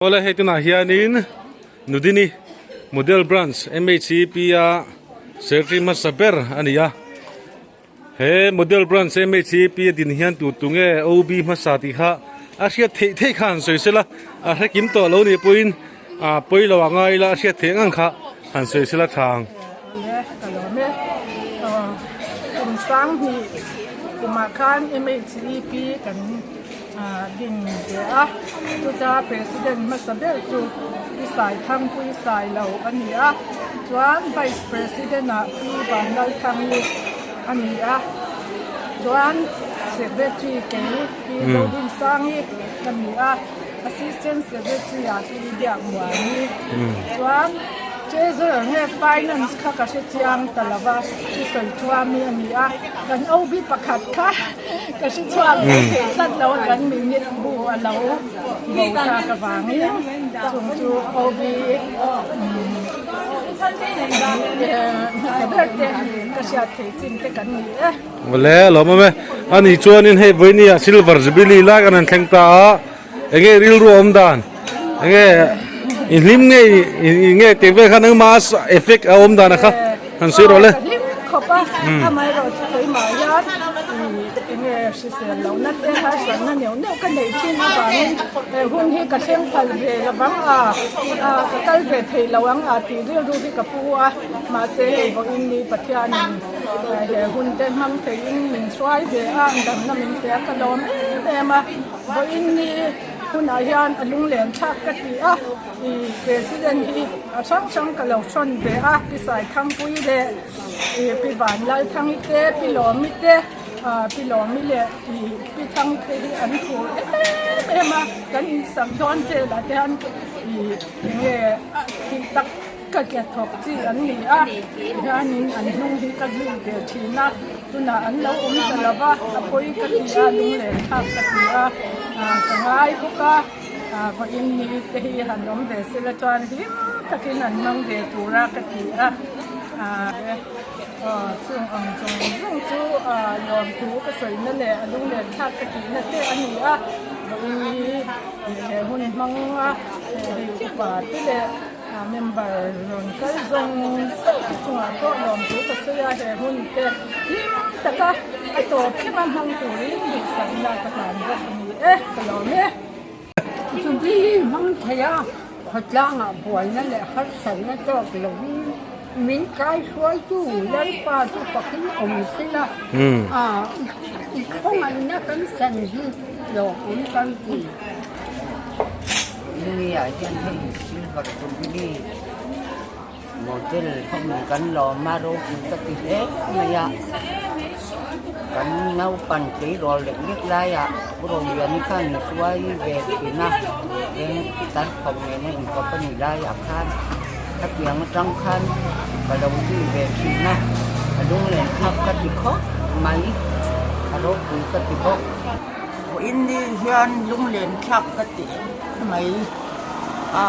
Awle hei tunah hianin Nudini Model Branch MHEP a secretary hmasa ber a ni a, he Model Branch MHEP a din hian tu tu nge OB hmasa tih kha a hriat theih theih kha han sawi sela, a hre kim tawh lo nih pawhin ah pawi lo ah ngai ila a hriat theih ang kha han sawi sela tha ang. Nia ka lawm e, kum sanghnih kumah khan MHEP kan Din ve a, chuta President hmasa ber chu Pi Saithangpui Sailo a ni a, chuan Vice President ah Pi Vanlalthangi a ni a, chuan Secretary kei Pi Zodinsangi ka ni a, Assistant Secretary ah Pi Biakmuani, chuan Treasurer nge Finance kha ka hre chiang ta lo va, Pi Sawichuami a ni a, kan OB pakhat kha. Ka hre chhuak ve thei tlat lo a kan minute bu a lo bo tak avangin chung chu OB hmasa ber te ka hriat thei chin te kan ni e. Awle lawm awm e. Ani chuanin hei vawinia Silver Jubilee lai kan han thleng ta a, enge rilru a awm dan? Enge i hlim nge i nge tih vel kha nangmah effect a awm dan a kha han sawi rawh le. Ka hlim khawp a, amaherawh chu keimah hian enge hrisel lohna te harsatna neuh neuh ka neih thin avangin he hun hi ka thleng phal ve lovang a, ka kal ve thei lo ang a tih rilru hi ka pu a, mahse hei vawiin ni Pathianin he hun te hmang theiin min hruai ve a, damna min pe a ka lawm em em a, vawiin ni. Hunah hian a lunglen thlak ka ti a, i President hi a hrang hrang ka lo hrawn ve a, Pi Saithangpui leh i Pi Vanlalthangi te, Pi Lawmi te, Pi Lawmi leh i Pi Thangi te hi an phur em em a, kan insak dawn velah te hian i enge tih tak ka ke thawk chi an ni a, tihianin an hnung hi ka zui ve thin a, tunah an lo awm ta lo va, a pawi ka ti a, lunglen thlak ka ti a, ka ngai bawk a, vawiin ni te hi han awm ve sela chuan hlim takin an hmang ve tur a ka ti a, chung ang zawng zawng chu lawmthu ka sawina leh a lunglen thlak ka tihna te a ni a, vawiin ni he hun hmang a hei upa te leh. Member rawn kal zawng zawng te chungah pawh lawmthu ka sawi a, he hun te hlim taka a tawp thleng a hmang turin duhsakna ka hlan bawk a ni e, ka lawm e. Jubilee hmang thei a, khawtlangah buaina leh harsatna tawk lovin min kaihruaitu Lalpa chu fakin awm sela, i khawngaihna kan chan hi lawmawm kan ti. India hian hei silver jubilee model ho kan lawm a ropui ka ti hle mai a kan naupan tleirawl lek lek laiah Pu Rohliani khan mi hruai ve thin a eng tarphawk nena inkawp a nih laiah khan khatiang atang khan ka lo zui ve thin a a lunglen thlak ka ti khawp mai a ropui ka ti bawk. Vawiin hian lunglen thlak ka ti mai a,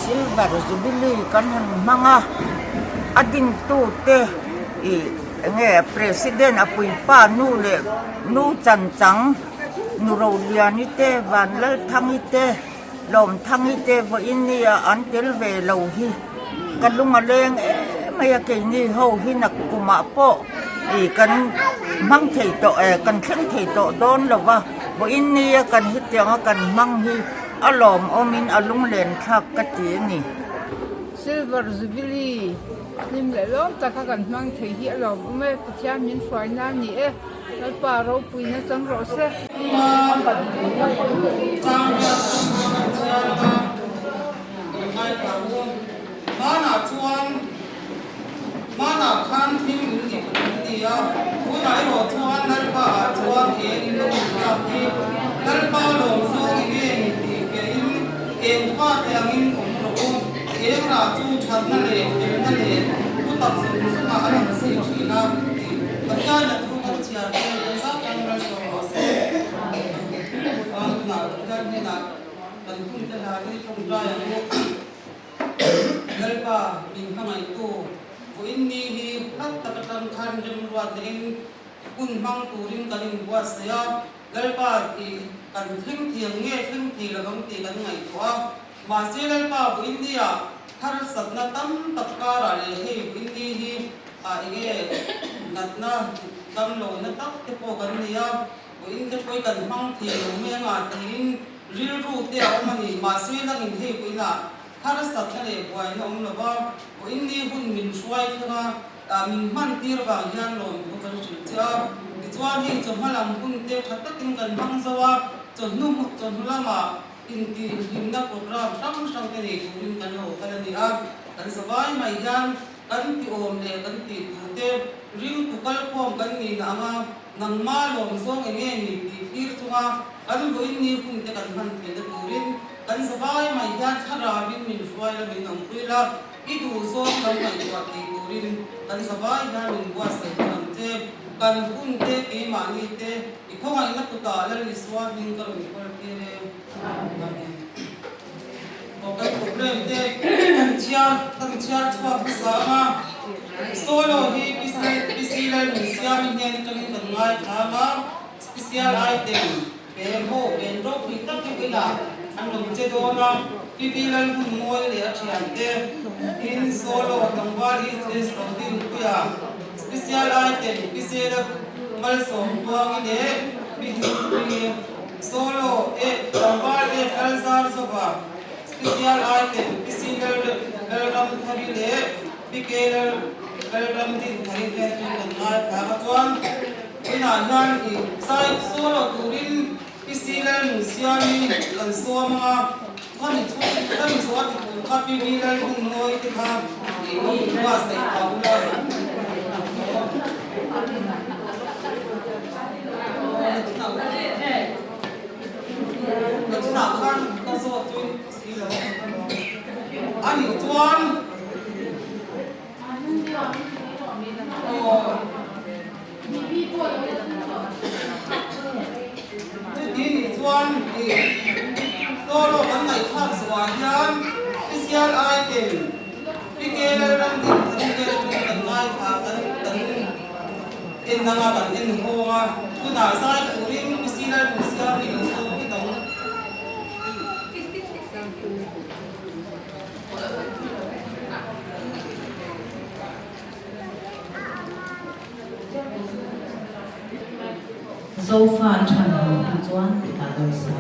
silver jubilee kan han hmang a, a dintute ih enge president a puipa nu leh nu chanchang nu Roliani te Vanlalthangi te Lawmthangi te vawiin nia an tel ve lo hi ka lung a leng em mai a keini ho hi nakkumah pawh ih kan hmang thei tawh e kan thleng thei tawh dawn lo va vawiin nia kan hetiang a kan hmang hi a lawmawmin a lunglen thlak ka ti a ni. Silver Jubilee hlim leh lawm taka kan hmang thei hi a lawmawm e, Pathian min hruaina a ni e. Lalpa ropuina chang rawh se. Kan chhiar te kan zau tan malsawm rawh se. Tunah Pathian hnenah kan hun te hla hi tawngtai ang u. Lalpa min hmangaihtu vawiin ni hi hlat tak atang khan remruat nehin hun hmang turin kan inbuatsaih a, Lalpa tih kan thleng thiam nge thleng thei lovang tih kan ngaihtuah a. Mahse Lalpa vawiin nia harsatna tam tak karah leh hei vawiin ni hi ah enge natna damlohna tak te pawh kan nei a, vawiin te pawh hi kan hmang thei lo mai anga tiin rilru te a awm a ni. Mahse langin hei vawiinah harsatna leh buaina awm lo va, vawiin ni hun min hruai thleng a, ah min hman tir vang hian lawmthu kan hrilh che a. Tichuan hei chawhma lam hun te tha takin kan hmang zo a, chawhnu chawhnu lamah Intihhlimna programme hrang hrang te nei turin kan lo kal a ni a, kan zavai mai hian kan ti awm leh kan tih tur te ringtu kalkhawm kan nihna anga nangma lawm zawng eng nge ni tih thlir chunga kan vawiin ni hun te kan hman theihna turin kan zavai mai hian thlarauin min hruai la min awmpui la, i duh zawng kan ngaihtuah thei turin kan zavai hian min buatsaih bawk ang che. Kan hun te keimahni te I khawngaihna kutah Lal Isua hming ka rawn khawl tir e. Amen. Aw kan program te kan chhiar kan chhiar chhuak hmasa ang a. Solo hi PC Lalnunsiami hnen atangin kan ngaithla ang a. Special item pen ho pen ropui tak hi bulah an rawn che dawn a. PV Lalhunmawi leh a thiante tin solo tlangval HS Rodinpuia Special item Pi Zela Malsawm Tuangi leh Pi Hlimpuii Solo e Tlangval e Lalzar Zova Special item Pi Si Lalramthari leh Pi Ke Lalramdinthari te chu kan ngai phak a chuan inah hian i zai solo turin Pi Si Lalnunsiami kan sawm ang a, khami chhung khami zawh a ti tur kha Pi Vi Lalhunmawi te kha i lo bus neih phah ula. Nachinah khan ka zawt chu si lo a nih chuan aw. Chuti nih chuan i solo kan ngaihthlak zawhah hian special item PK Lalramdin Tharite atangin kan ngaithla kan kan en anga kan en hawng a, tunah zai turin PC Lalhmuhsiami lo sawm phawt ang. Zofa tha lo hnu chuan ti ta dawn sa.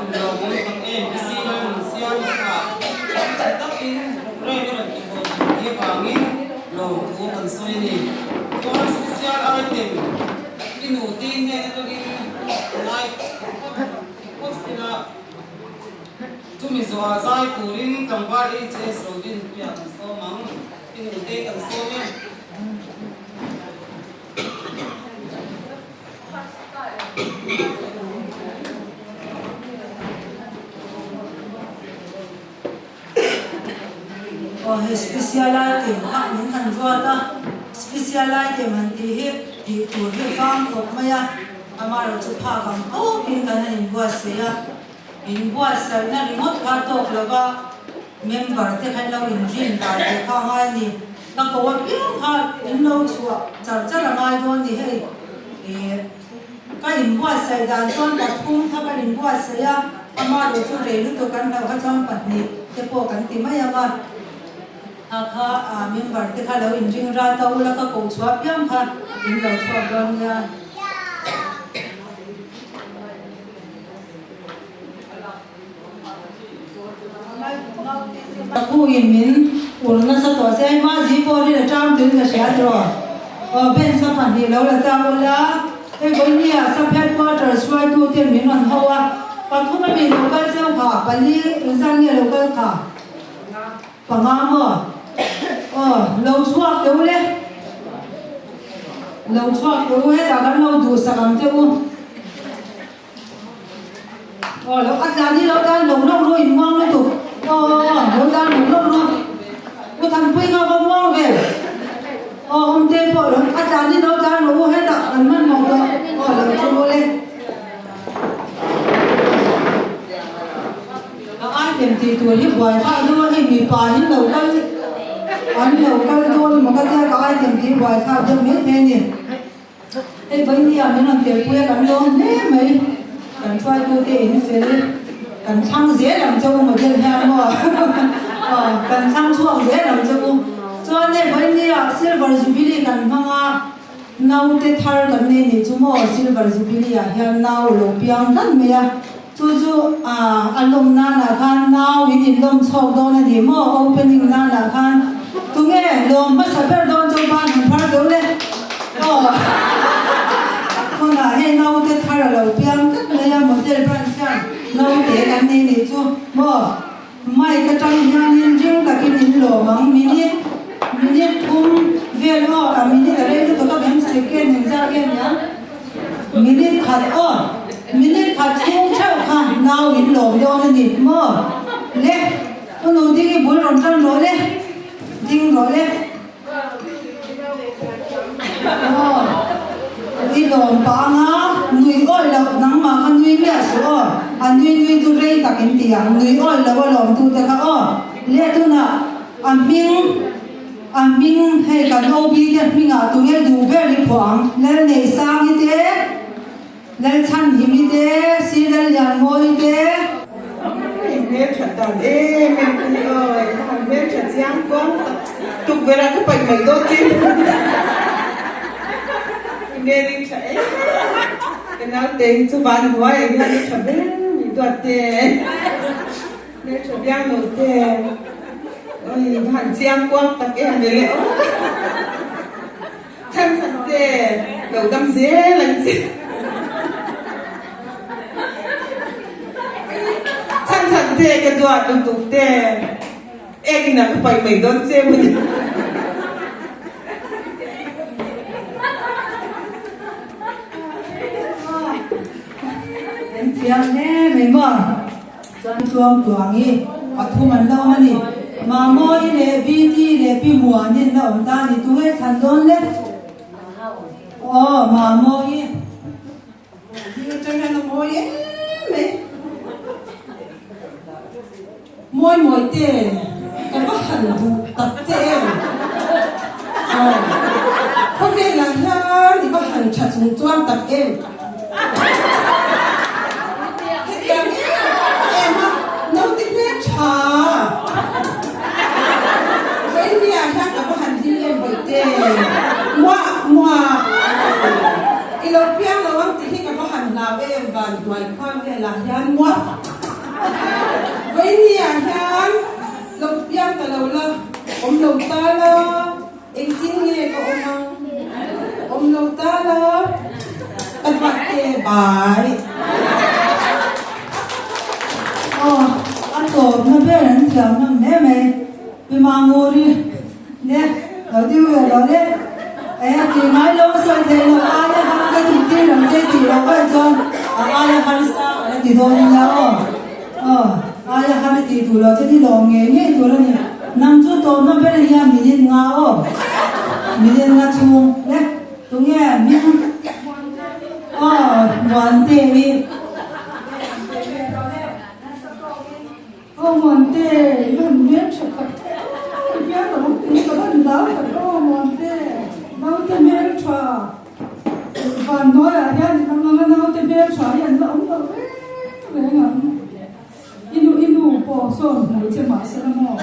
han lawmawm tak em? PC Lalnunsiami chungah thil tha takin programme a rawn ti haw tih tih avangin lawmthu kan sawi a ni. Chuan special item i nute hnen atangin ngai phawt ila chumi zawhah zai turin tlangval HS Rodinpuia kan sawm ang. I nute kan sawm e. Aw he special item kha min han ruat a, special item han tih hi tih tur hi vang khawp mai a, amaherawhchu phak ang tawkin kan han inbuatsaih a, inbuatsaihna ringawt kha tawk lova member te kha in lo inrin dan teh kha a ngai a ni. Ka ko apiang kha in lo chhuah char char a ngai dawn ni hei. Ih, ka inbuatsaih dan chuan pathum kha kan inbuatsaih a, ama rawh chu rei lutuk kan hlauh kha chuan pahnih te pawh kan ti mai ang a. Kha kha member te kha lo inring ral ta ula ka koh chhuah apiang kha in lo chhuak dawn nia. Ka-in min ur nasa tawh se, hma zi pawh rin a tang tuin ka hria tiraw? Aw bench ka pahnih lo la tak ula, hei vawinia sub headquarters hruaitu ten min rawn ho a, pathum a mi lo kal cheu kha, pali inzan nge lo kal kha? Panga maw? Aw lo chhuak teh u le, lo chhuak teh u, hetah kan lo duhsak ang che u. Aw lo a tlan hi lo tan lawk lawk ru in muang lutuk aw aw lo tan lawk lawk ru u Thanpui kha va muang ve aw awmte pawh lo a tlan hi lo tan rawh u hetah kan hmanhmawh tawh aw lo thu ru le. A item tih tur hi buai thlak deuh a hei mipa in lo kal an lo kal dawn emaw ka tia ka item tih buai thlak deuh mai thei a ni. Hei vawinia min rawn telpui a kan lawm hle mai, kan hruaitute in fel, kan thlang zel ang che u model hian maw aw kan thlang chhuak zel ang che u. Chuan hei vawinia Silver Jubilee kan hmang a, naute thar kan nei nih chu maw Silver Jubilee ah hian nau a lo piang hlan mai a, chu chu a lawm nanah khan nau in inlawm chhawk dawn a ni maw opening nanah khan tunge lawm hmasa ber dawn chu ban han phar deuh le aw hunah hei naute thar a lo piang tlat mai a model branch hian naute kan nei nih chu maw mic atang hianin ring takin in lawm ang minute minute thum vel aw a minute a rei lutuk a mem second engzat nge niang. Minute khat aw, minute khat chhung theuh kha nau in lawm dawn a ni maw? Le, u nu ding i bul rawn tan rawh le, ding rawh le. Aw, i lawm pah anga nui awih loh nangmah kha nui miah suh aw, a nui nui chu rei tak in ti ang, nui awih loh a lawm tu te kha aw. Le tunah a hming. A hming hei kan OB te hmingah tunge duh ber i phuah ang? Lalneihsangi te, Lalchhanhimi te, Sir Lallianmawi te. I hmel that dan em em ka ni aw, i va han hmel tha chiang kuang tak tukverh ah ka paih mai dawn che i hmel i tha em ka naute hi chu van hnuai ah hian i tha ber mai duat te. Hmeltha biang lo te oi va han chiang kuang tak em ve le aw chhan chhan te lo dam zel ang che chhan chhan te ka duat lutuk te ek in a ka paih mai dawn che maw ni. An thiam hle mai maw. Chuan tluang tluang i pathum an la awm a ni. Mamawii leh Bti leh Pi Muani an la awm ta a ni. Tunge thlan dawn le? Aw Mamawii. Hi atang hian a mawi em mai. Mawi mawi te ka va han duh tak che em. Aw khawvelah hian i va han tha chung chuan tak em. Hetiang em em a naute hmel tha. Vawinia hian ka va han hlim em bawihte. Muah muah i lo piang lo ang tih hi ka va han hlau em vanduai khua velah hian muah. Vawinia hian lo piang ta lo la, awm lo ta la, engtin nge ka awm ang? Awm lo ta la, ka duat te bai. Aw, a tawpna ber an thiam ngam hle mai. Pi Manguri ne lo ding ve lo le. E, ti ngai lo a sawi theih loh aia har ka tih tir ang che tih loh vaih chuan a aia harsa a la ti dawn nia aw. Aw, aia har i tih duh loh chuan i lawm ngei ngei tur a ni. Nang chu tawpna ber hian min in nga aw. Min in nga chhung le. Tunge hming? Aw, Muante hi. Aw Muante, i van hmel tha tak em, i bial lo ang tih ka van lau tak aw Muante, naute hmel tha van hnuaiah hian i lam ang a, naute hmel tha hi an la awm lo reng reng ang, i nu i nu pawh sawn hmu che mahse la maw.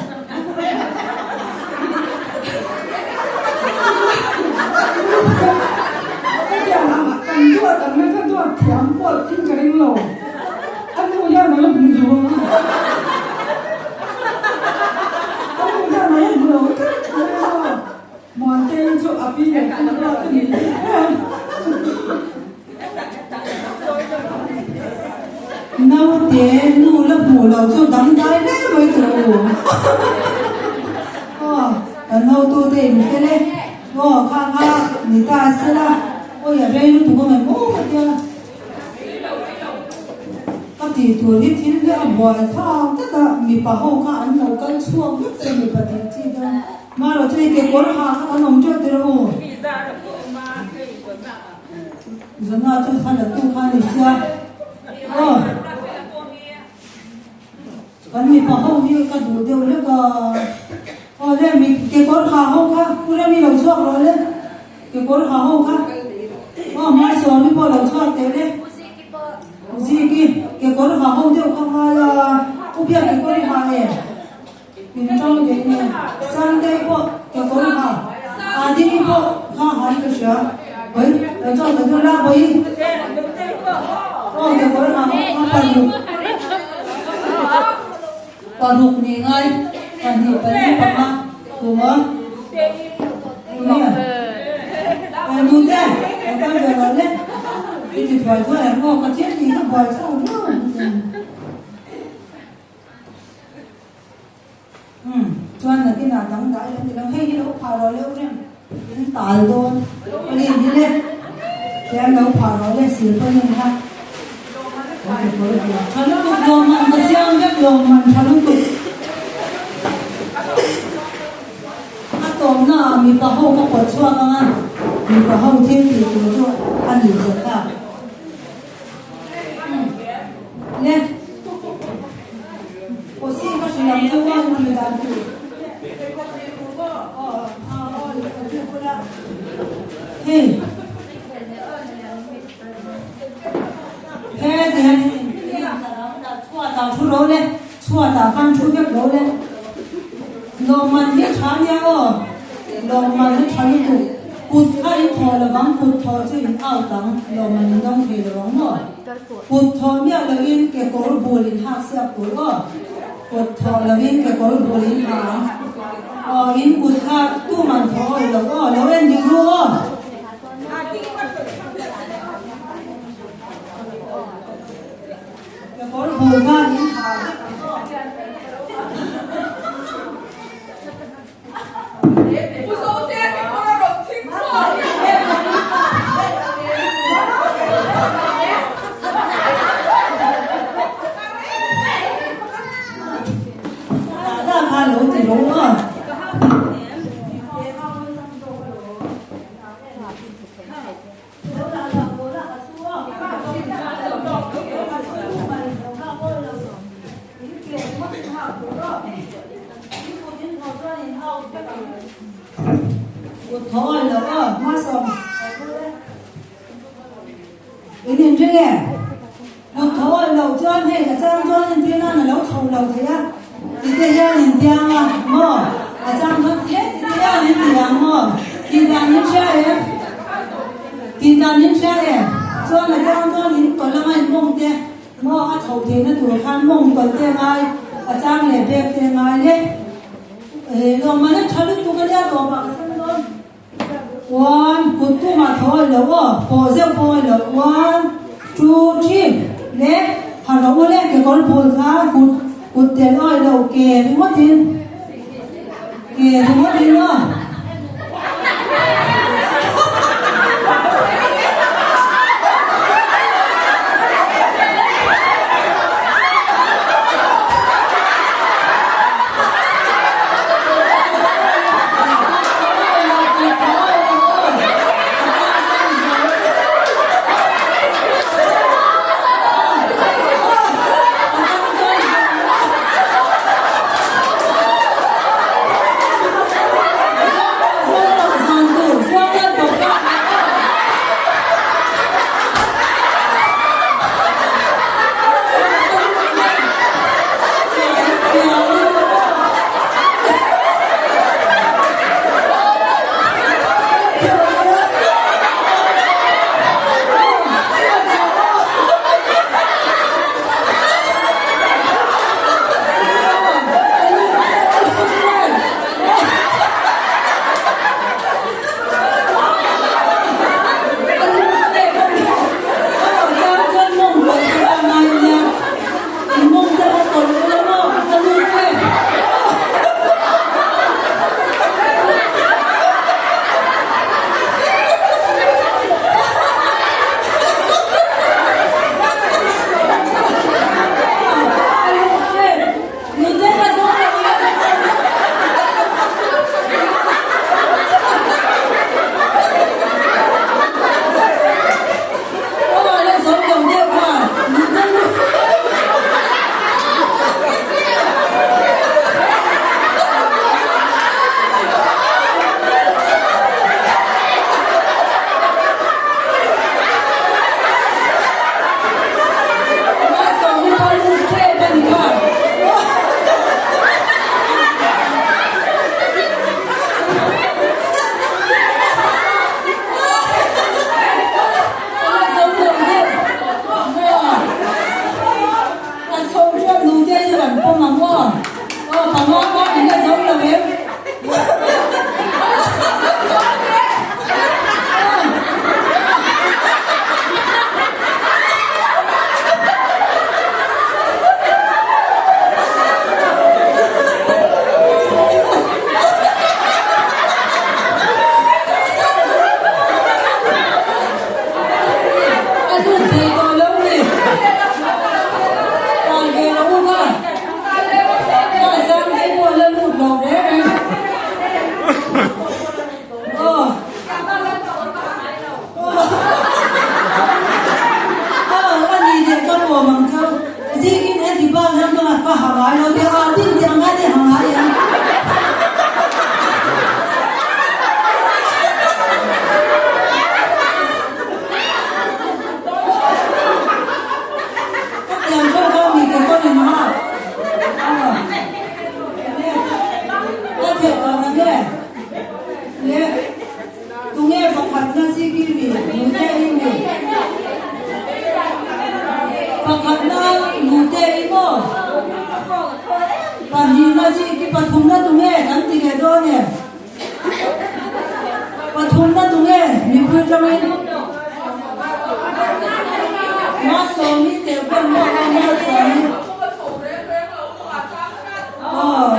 Hetiang ang kan duat ang hi ka duat thiam pawh in ka ring lo. A nu hian a la hmu lo a. A nu hian a la hmu lo tlat mai a. Muantei chu a pi leh pu ruat a ni em. Naute nu la hmuh loh chu dangdai hle mai tur u. Aw, kan hotute in fel e. Aw, kha kha ni ta sela. Awi a rei lutuk ang em aw ka tia. Ka tih tur hi thil hi a buai thak tlat a, mipa ho kha an lo kal chhuak vek che mipa tih chi dawn. Marawh chu hei kekawr ha kha kan awm teuh tirh u. Zana chu thla la tu kha ni sia. Aw. Kan mipa ho hi ka duh deuh hlek a. Aw le mi kekawr ha ho kha u Remi lo chhuak rawh le. Kekawr ha ho kha. Aw Hmaisawmi pawh lo chhuak teh le. Ziki kekawr ha ho deuh kha ngai a. U Biak kekawr i ha em? Min tawng leh nge? Sunday pawh kekawr ha. Adini pawh kha ha in ka hria. Oi lo chhuak ta deuh la bawi. Aw kekawr ha ho kha paruk. Paruk ni ngai pahnih pali panga kuma tunge eh nute lo kal ve lo le i ti thuai thuai ang aw ka thil tih ka buai chho viau umm chuan nakinah dang dah ila ti lo hei hi lo phah rawh leuh reng in tal dawn ani ni le tian lo phah rawh le silpawn in kha Tha lutuk lawmman ka siam vek lawmman tha lutuk. A tawmna ah mipa ho ka pawt chhuak ang a, mipa ho thil tih tur chu a ni zet ta. Le. Pawsi ka hrilh ang chu a tih dan tur. Hei. He ti hian chhuatah thu ro le, chhuatah khan thu vek ro le. Lawmman hi tha nia aw, lawmman hi tha lutuk. Kut kha in thawh lovang, kut thawh chu in out ang, lawmman in dawng thei lovang maw? Kut thawh miah lovin kekawr bul in hak siak tur aw, kut thawh lovin kekawr bul in ha ang. Aw, in kut kha tuman thawh awih lo aw, lo en dik ru aw. Kekawr bul khan in ha vek ang aw. Dah kha lo ti ro aw. Kut tho ai lo aw hma sawm in in ring em kut tho ai lo chuan hei a chang chuan entir nan a lo chho lo thei a tite hian in tiang a maw a chang chuan he tite hian in ti ang maw tih dan in hria em tih dan in hria em chuan a chang chuan in tawlh anga in mawng te. Maw a chhoh theihna tur khan mawng tawlh te a ngai, a chang leh bek te a ngai le. Lawmman a tha lutuk a nia tawpah ka sem dawn. One, kut tumah tho a lo aw, pawh zeuh pawh a lo. One, two, three, le ha rawh u le kekawr bul kha kut kut tel awi lo ke ringawtin ke ringawtin aw. A lut thei tawh lo ni. Tan ve lo u va. Ka zang te pawh la lut lo reng reng. Aw. Aw a ni leh ka ruam ang tho. Zingin heti bak hian ka ka ha ngai lo tia a tin tih ang ngai te ha ngai em. Tiang kha ka mi ka kawn in ha. Aw. Le. Ka theh tawh na nge. Le. Tunge pakhatna chi ki mi, nute i mi? Pakhatna nute i maw? Pahnihna chi ki pathumna tunge kan ti leh dawn em? Pathumna tunge mipui tangin? Masawmi tel pawn maw a Malsawmi? Aw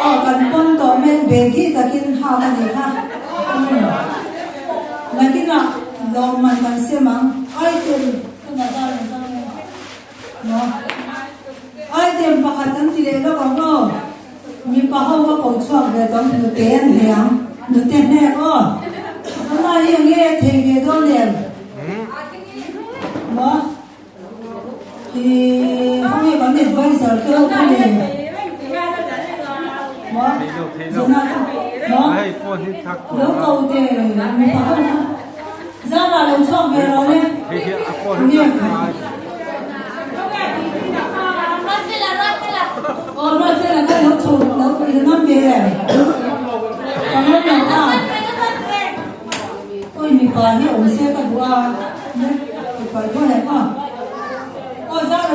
aw kan pawn tawh mai Becky takin hak a nih kha umm nakinah lawmman kan sem ang item tunah dar an kal nge maw item pakhat kan ti leh lawk ang aw mipa ho ka ko chhuak ve tawh ang nute an hne ang nute hnek aw tunah hi enge thei ve dawn em maw. Khawnge kan advisor te ho kha le maw zana chu maw lo ko te mipa ho kha zana lo chhuak ve rawh le nge khai aw Ruatfela kha lo chho lo i ngam ve em ka ngam lo a Oi mipa hi awm se ka duh a, mipa thu leh maw? Aw zar.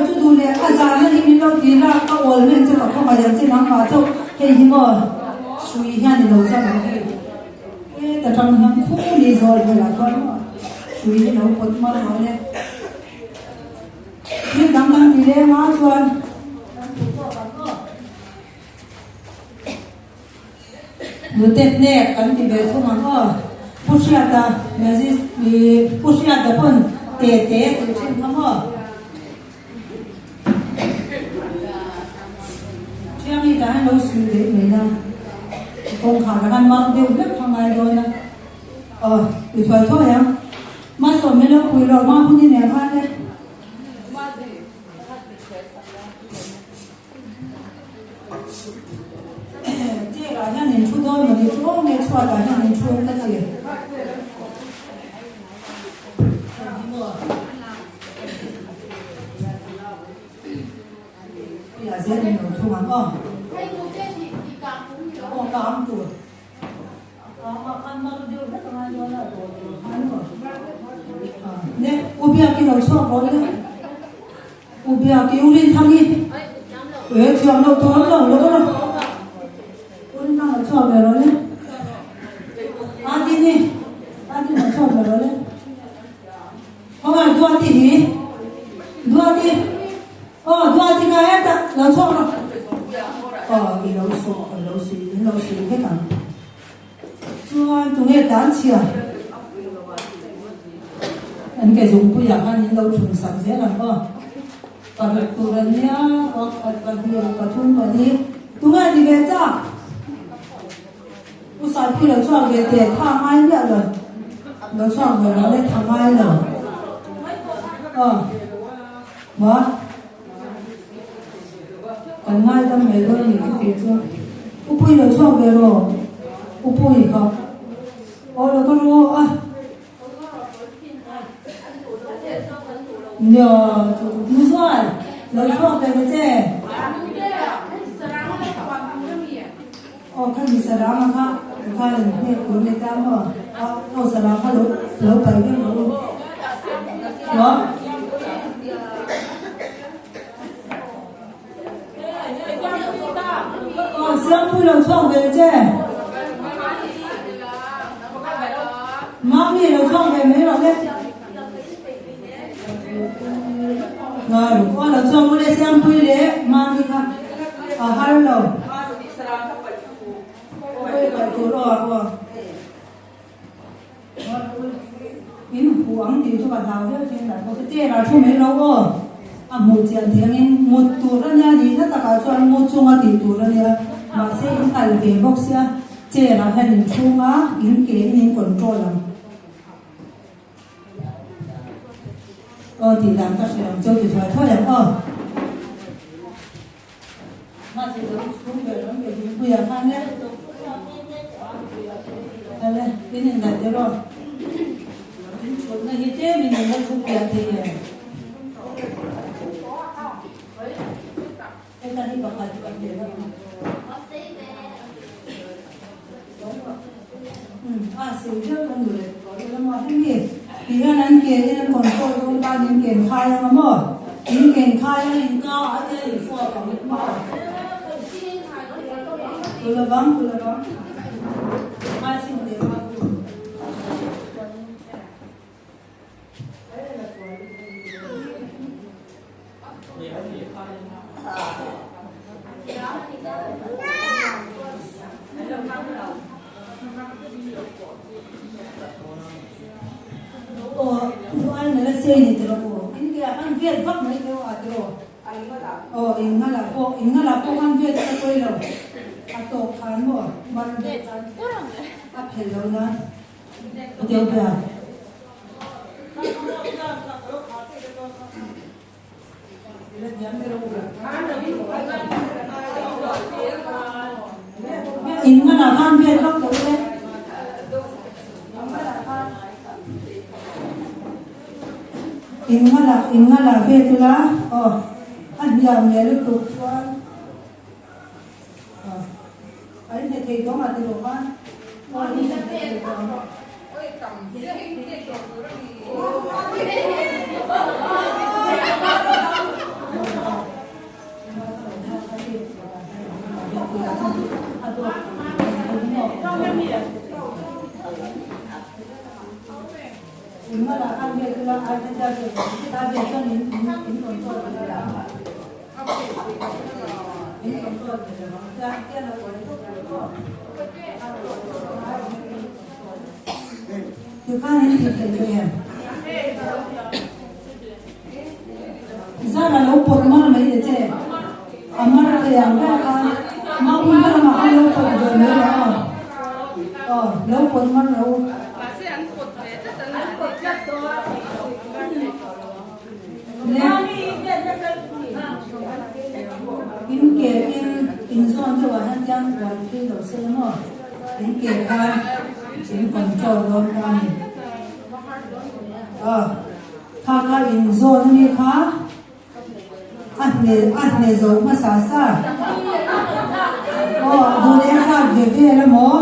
ti la ka awl mai ang che ka khawngaih ang che nangmah chu hei hi maw hrui hian i lo zam ang hei heta tang hian khum i zawl velah khan maw hrui hi lo pawt mar rawh le thil dang kan ti leng a chuan kan ti chhuak ang maw. Nute hnek kan ti ve thung ang aw. Pu Hriata Magis ih Pu Hriata pawn te te a tih thin kha maw. Thiangi tah hian lo suih daih mai la, kawngkhar ah khan mar deuh hlek kha ngai dawn a. Aw ti thuai thuai ang. Mahse min lo pui lo ma hun i nen khan le. Chair ah hian in thu dawn mawni chu aw nge chhuat ah hian in thu ka ti. Puia zel in lo thu ang aw. Aw ka ang tur. Ne, U Biaki lo chhuak rawh le. U Biaki, U Rinthang i. E, thiam lo tur an lo lo lo. U Rinthang lo chhuak ve rawh le. Adi ni, Adi lo chhuak ve rawh le. Khawngaih Duati hi. Duati. Aw Duati ka en tak lo chhuak rawh. Aw i lo suh i lo suih in lo suih vek ang. Chuan tunge tan chhia an ke zungpuiah khan in lo thun sak zel ang aw. Paruk tur an nia pakhat pahnih pathum pali tunge ti ve chak. U Saipui lo chhuak ve teh tha ngai miah lo lo chhuak ve lo le tha ngai lo. Aw. Maw? Kan ngaidam mai dawn a ni chu tih chu. U Pui lo chhuak ve rawh. U Pui kha. Aw lo ka ru a. Nia chu chu mu zual lo chhuak ve ta che. Aw kha mi sarang a kha kha in hnek tur ni ta maw. Aw sarang kha lo lo pai vek rawh u. Maw? Aw Siangpui lo chhuak ve che. Mami lo chhuak ve mai rawh le. Aw lo chhuak mawle Siangpui leh Mami kha a har lo. Aw paih tur aw aw. In huh ang tih chu ka hlau viau thin lah bawk a, chair ah thu mai lo aw, a hmuh chian thei angin mut tur a nia nihna takah chuan mu chunga tih tur a nia, mahse in kal ve bawk sia chair ah hian in chhung a, in ke in in control ang. Aw tih dan ka hre ang cheu ti thuai thuai ang aw. Mahse lo chhung ber ang ke dingpui ah khan le. Ale in in daih teh rawh. In thutna hi tlem in in la thu piah thei em. Heta hi pakhat kan leh vak ang. A sei viau chuan duh leh tawh ila maw hemi ti hian an ke in an control dawn tan in ken khai anga maw in ken khai a in ka a te in fuak ang maw tu lovang tu lovang ai chhin leh ma tu In hmanah khan vel vak lo le. In hmanah in hmanah vel ula aw a hniam leh lutuk chuan aw a inhne thei dawng a ti lo khan aw a inhne thei dawng. Zara lo pawt mar mai ta che. A mar thei ang ber khan Maupui kha lamah khan lo pawt ve mai rawh aw. Aw, lo pawt mar rawh u. Le, in ke in in zawn deuh ah hian tiang kual phei lo se la maw? In ke khan in control dawn ta a ni. Aw, kha kha in zawn a mi kha. A hne a hne zo hmasa sa. Aw a duh leh a zat ve vel a maw?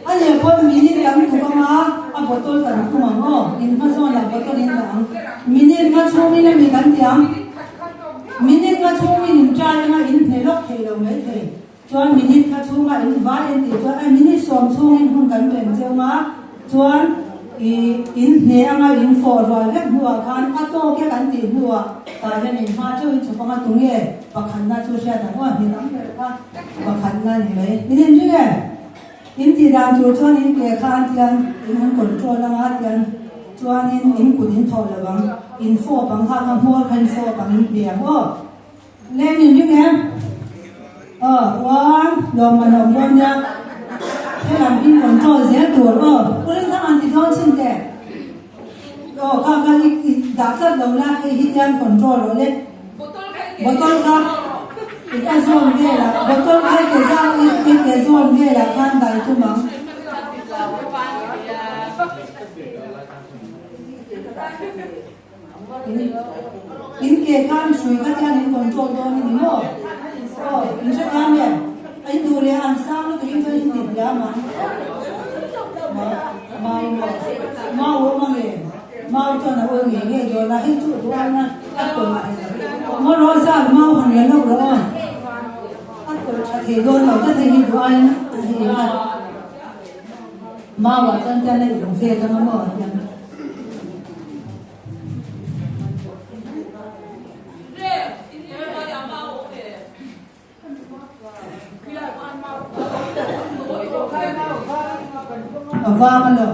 A leh pawh minute kan tuk ang a, a bottle kan tum ang aw, in hma zawn ah bottle in dah ang. Minute nga chhungin a mi kan ti ang. Minute nga chhungin in try anga in hne lawk thei lo mai thei. Chuan minute kha chhunga in vai an tih chuan a minute sawm chhungin hun kan rem cheu nga chuan ih in hne anga in fawh rual vek hnuah khan a tawk e kan tih hnuah tah hian in hma theuhin chhuk anga tunge pakhatna chu hriat ang aw hne tam ber kha pakhatna ni mai. In inring em? In tih dan tur chuan in ke kha an tian in han control anga tian chuanin in kut in thawh lo ang in fawp ang kha kha hmawr kha in fawp ang in hne ang aw. Leng in ring em? Aw, one, lawmman a awm dawn nia. Helam in control zel tur aw. U Rinthang an ti dawn chin teh. Aw, kha kha i i dah tlat lo la, hei hi tian control rawh le. Bottle kha i ka zawn velah, bottle kha i ke zau i i ke zawn velah khan dai tum ang. In ke khan hrui kha tian in control dawn a ni maw? Aw, in hre thiam em? A in duh leh an sang lutuk in chuan in ti hliam ang. Ma, mau maw? Mau awm ang em? Mau chuan a awl ngei ngei dawn a, hei chu duh aina a tawlh maw rawh zat mau han la loh rawh aw. A tawlh tha thei dawn lo ta thei hi duh aina a hei a. Mau ah chuan tian a in vet ang a maw tian. A vang a lo.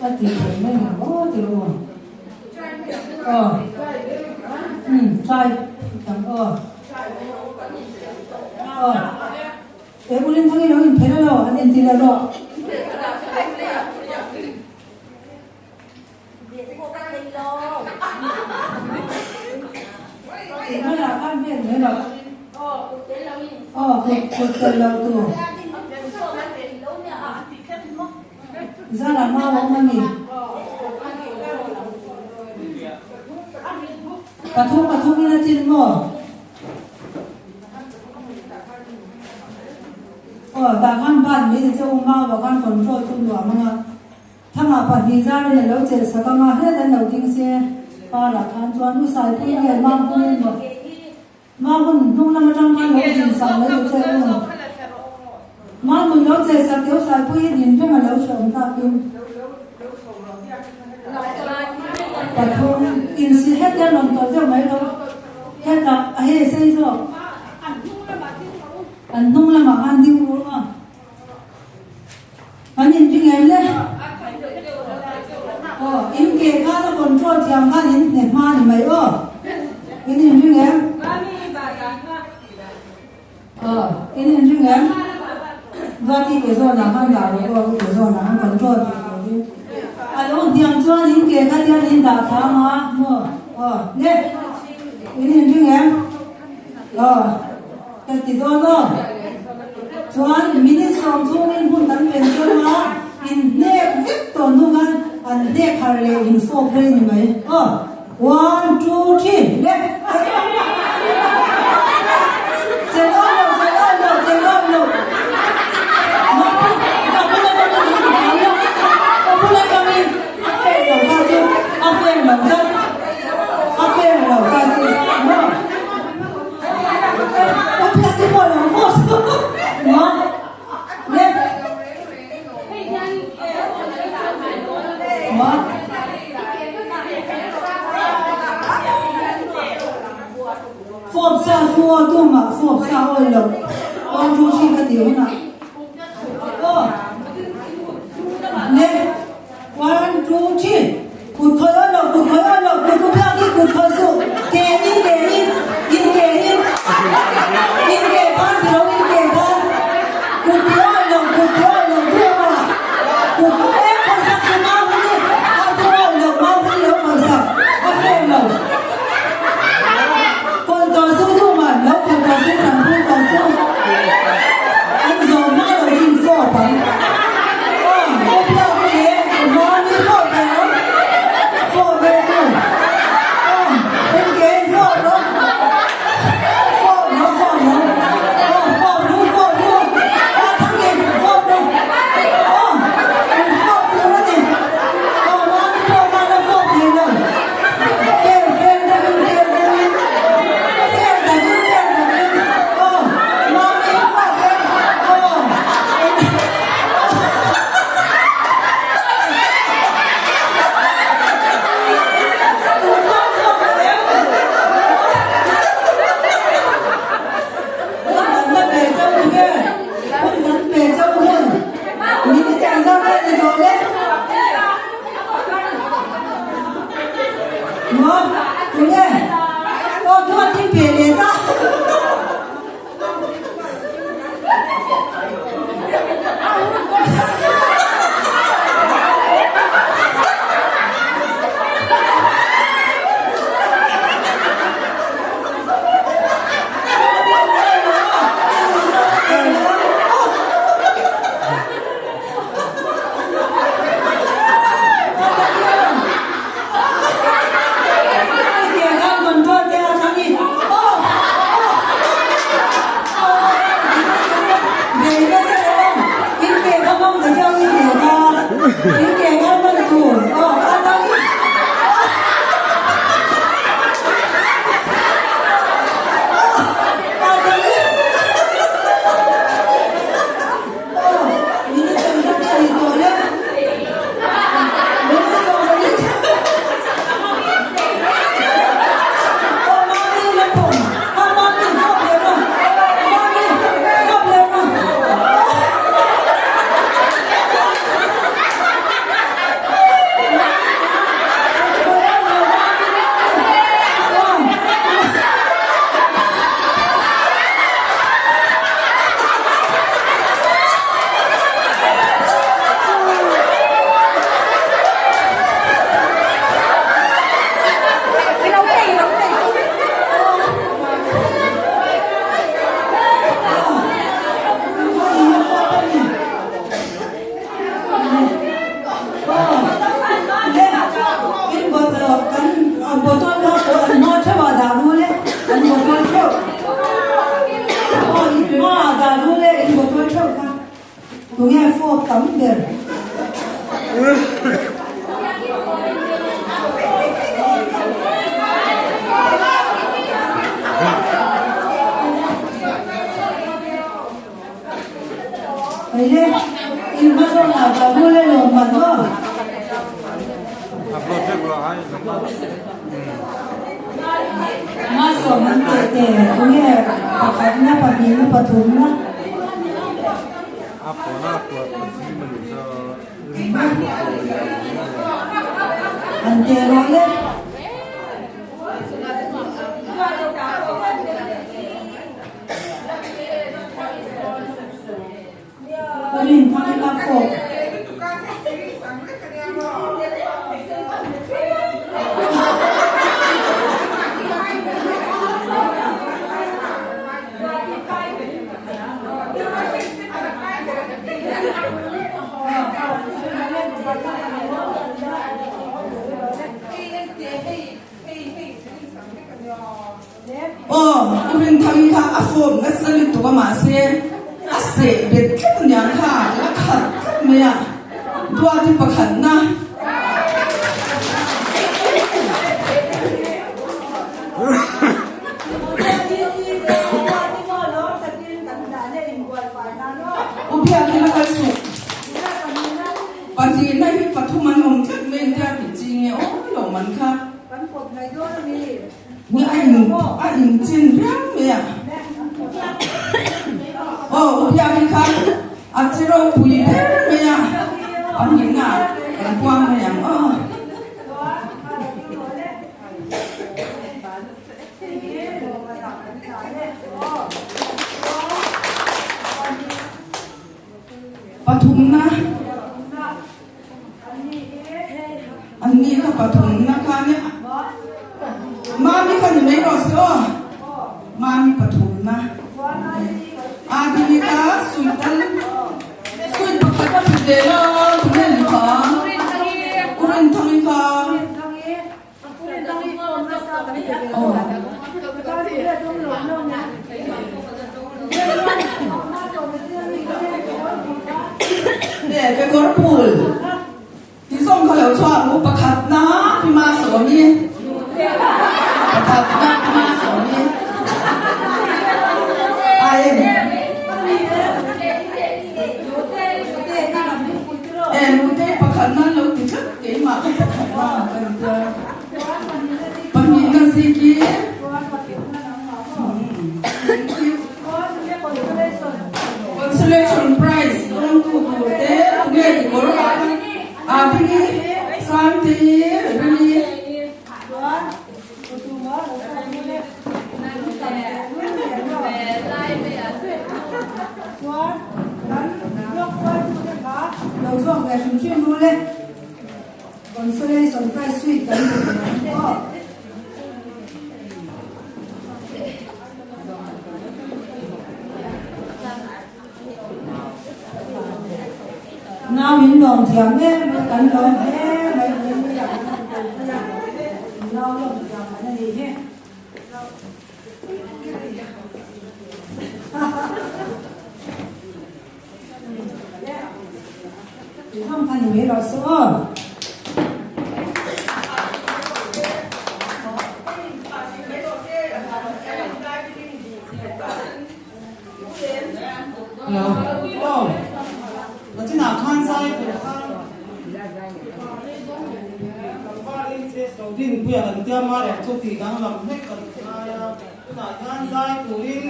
A ti thei mai ang aw ti ru. Aw. Um, try ang aw. Aw. E ulin thangin lo in phel lo, an en ti la rawh. Hmanah khan vel mai lo. Aw kut kut tel lo tu. Zara mau awm a ni. Pathum pathum in a chin maw? Aw tah khan ban mai te che u mau ah khan control chu nuam ang a. Thangah pahnih zarin a lo chelh sak ang a, het an lo ding se parah khan chuan U Saipui nge Mam hun emaw Mam hun hnung lam atang khan lo din sak mai ta che u. Mam hun lo chelh sak teh U Saipui hi din reng a lo hreawm takin. Pathum insi het hian rawn tawlh deuh mai lo hetah a hei sei zawk an hnung lamah khan ding ru a. An inring em le? Aw, in ke khan a control thiam khan in hne hma ni mai aw. In inring em? Aw, in inring em? Duati ke zawnah khan dah rawh aw, ke zawnah khan control thei turin. A lo hniam chuan in ke kha tian in dah thla ang a, maw? Aw, le, in inring em? Aw. Ka ti dawn aw. Chuan minute sawm chhungin hun kan pen chuan a inhnek vek tawh hnu khan an hnek harh leh infawp rei ni mai. Aw. One, two, three, le. Che dawn lo, che dawn lo, che dawn lo. Ka bula ka bula ka bula tangin a fair lo kha chu a fair lo tlat. A fair lo kha chu maw. Fawp sa chu aw tumah fawp sa awi lo. One two three ka tih hunah aw le one two three kut khawih awi lo kut khawih awi lo kut ku biak hi kut khawih suh ke in ke in in ke in in ke khan ti lo in ke khan kut ti awi lo kut ti awi lo tumah kut e khawih sak suh mau hi a thu awi lo mau hi lo khawih sak a fawp lo. Kawn tawh chu tu man lo khawn tawh chu kan phur tawh chu an zawm hma lo chin fawp ang. Aw u Biak u leh u Mami fawp ve rawh fawp ve tu aw in ke in fawp rawh fawp rawh fawp rawh aw fawp ru fawp ru aw Thangin fawp rawh aw in fawp tur a ni aw Mami pawh khan a fawp thei lo. Fel fel deuhin fel deuhin fel takin fel takin aw mami fak e aw Hun kan la pe chauh nge hun kan pe chauh hun minute engzat nge ni tawh le. Maw? Tunge? Aw duat hi pe leh ta. Tunge fawp tam ber? Eile, in hma zawn ah ka bul e lawm man maw? Hmasawm an teh te, tunge pakhatna, pahnihna, pathumna? An teh rawh le. Ka rin thang i ka fawk. Aw, u Rinthang kha a fawp nasa lutuk a mahse a seh bet tlat aniang kha a khat tlat mai a, Duati pakhatna. U Biakina kal suh. Pahnihna hi pathum an awm tlat mai ang tia tih chi nge aw lo man kha. Kan pawt mai dawn a ni. Ni a in a in chin riau mai a. Aw u Biaki kha a chi ropui ber mai a, pahnihna kan puang mai ang aw. Pathumna An ni kha pathumna kha nia Mami kha ni mai rawh se aw Mami pathumna Adini kha suital suit pakhat a put ve lo tunge ni kha Urinthangin kha Kekawr phul ti zawng kha lo chhuak u pakhat na pi ma sawmi pakhat na pi ma sawmi ai e nute pakhat na lo ti tlat keimah ka pakhat na ka ni tia pahnih na ziki Consolation prize dawngtu tur te tunge kekawr ah khan Abini Santi Rini Lo chhuak ve hrim hrim ru le. Consolation prize suite kan hmu thei ang aw. Nau in lawm thiam em mai kan lawm hle mai mai mai a kan han tel phei a nau lawm thiam an a nih hi. Tihzawm kha ni mai rawh se aw. Hello. Aw. Nachinah khan zai tur kha Dinpuia kan tia mar chu tih danglam hlek kan ngai a. Tunah hian zai turin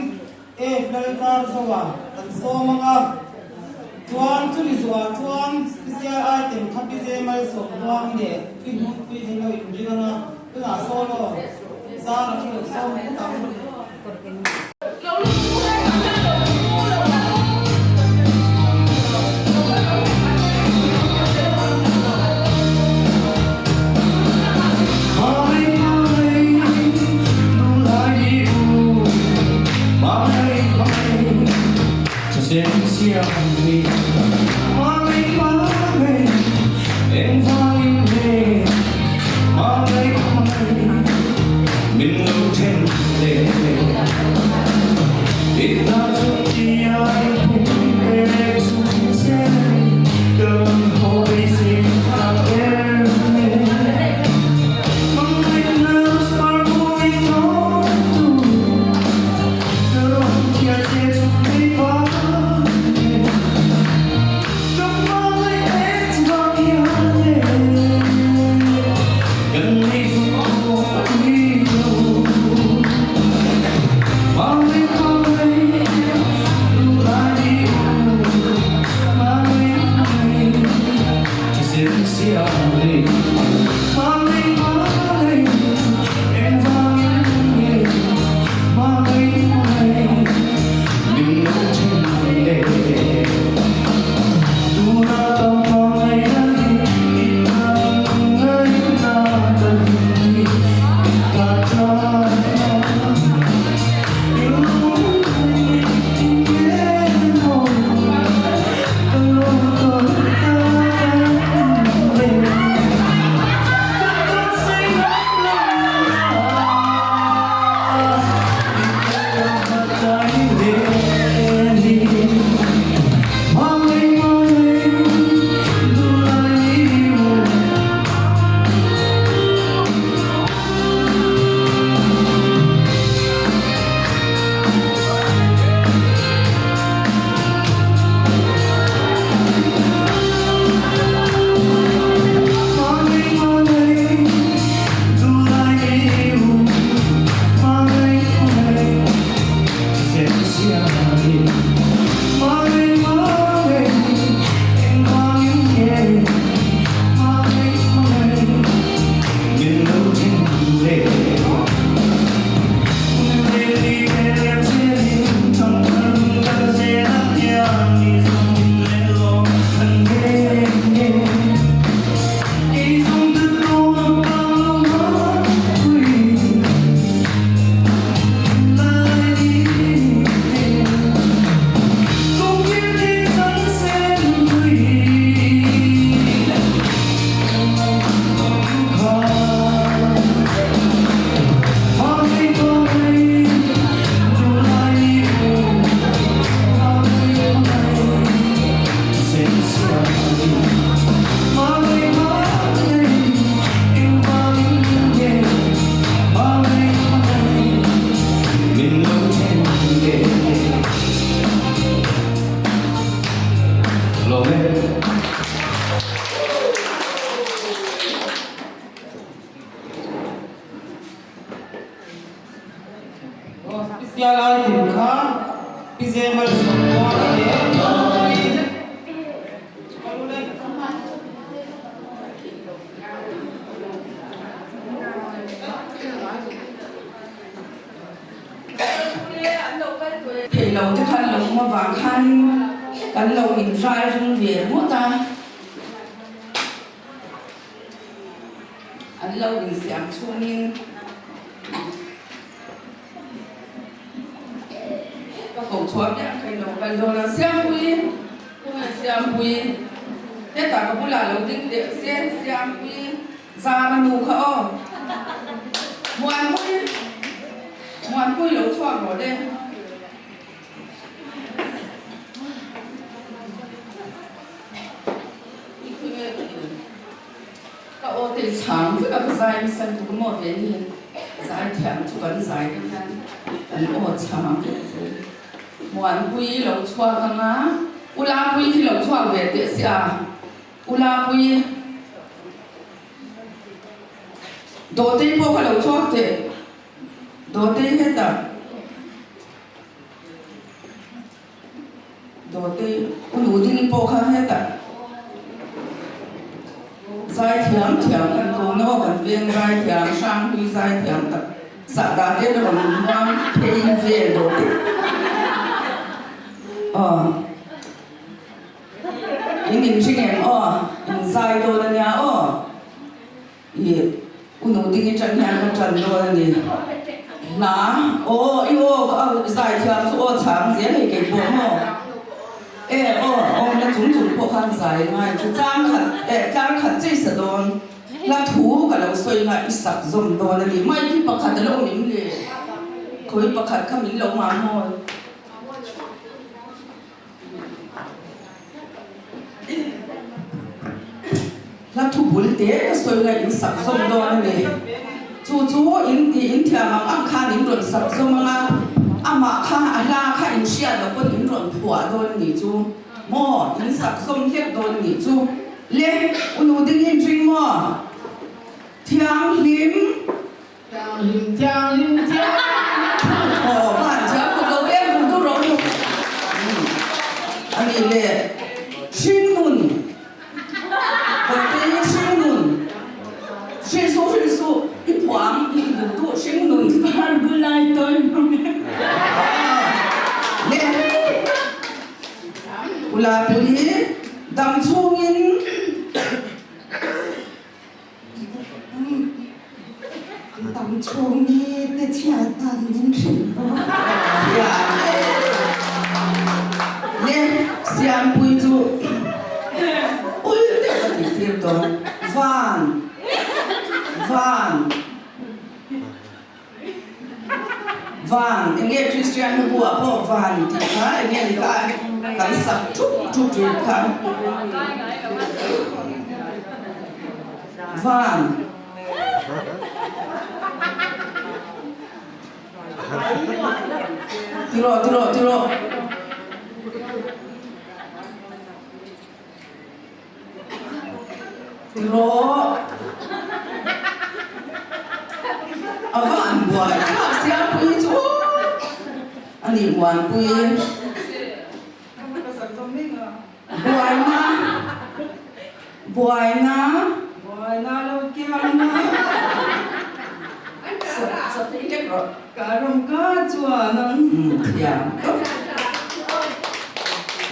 Eve Lalzar Zoa kan sawm ang a, chuan chumi zuah chuan special item kha Pi Zai Malsawm Huang leh Pi Hmunpui hi lo inring ang a, tunah solo zar a khi lo sawm phawt ang. Bial item kha Pi Zemal Sawmkual leh Thei lo te khan lo awm avang khanin kan lo inrai ring ve ringawt a. An lo insiam chhungin ka ko chhuah miah kha in lo kal dawn a, Siampui, khawnge Siampui? Hetah ka bulah lo ding teh se, Siampui Zara nu kha aw. Muanpui, Muanpui lo chhuak rawh le. I thu nge ka in ka aw te chhang vek a ka zai nasa lutuk a maw ve ni zai thiam chu kan zai te hian kan aw chhang vek zel Muanpui lo chhuak anga Ulapui hi lo chhuak ve teh sia Ulapui Dawhtei pawh kha lo chhuak teh Dawhtei hetah. Dawtei u nu ding pawh kha hetah zaithiam thiam kan dawn aw kan veng zaithiam hranghlui zaithiam tak sahdah te la rawn muang phei vel dawtei aw in inhring em aw in zai dawn ania aw. I u nu ding i tan hian ka tan dawn a ni. Hna, Aw, i aw ka au zai thiam chu aw chhang zel hei kei pawh maw? E, aw, awmna chung chung pawh khan zai ngai chu chang khat, eh, tlar khat chei sa dawn. Hla thu ka lo sawi nga i sak zawm dawn a ni. Mai khi pakhat a lo awm em le? Khawi pakhat kha min lo mam hawi. Hla thu bul te ka sawi nga in sak zawm dawn a ni. Chu chu in tih in thiam ang ang khan in rawn sak zawm ang a, amah kha a hla kha in hriat loh pawn in rawn phuah dawn a ni chu maw, in sak zawm hlek dawn a ni chu. Le, u nu ding in ring maw? Thianghlim. Thianghlim thianghlim thianghlim Aw van thiam kut lo em duh duh rawh u A nih le hringnun Kawtei hringnun Hrilh suh hrilh suh i phuam i duh duh hringnun Var bulai tawi hmang em Le Ulapui dam chhungin Dam chhung mi te chhiat dan min hrilh bawk. Le Siampui chu ul deuh a tih tir dawn. Van Van Van enge Christian hla buah pawh van tih kha enge ni kha kan sak thup thup thin kha. Van. Ti rawh ti rawh ti rawh. Ti rawh. A va an buai thlak Siampui chu a ni Muanpui. Buaina Buaina Buaina lo kiangna Sa thei lek rawh. Ka rawng ka chuan ang. Thiam tawp.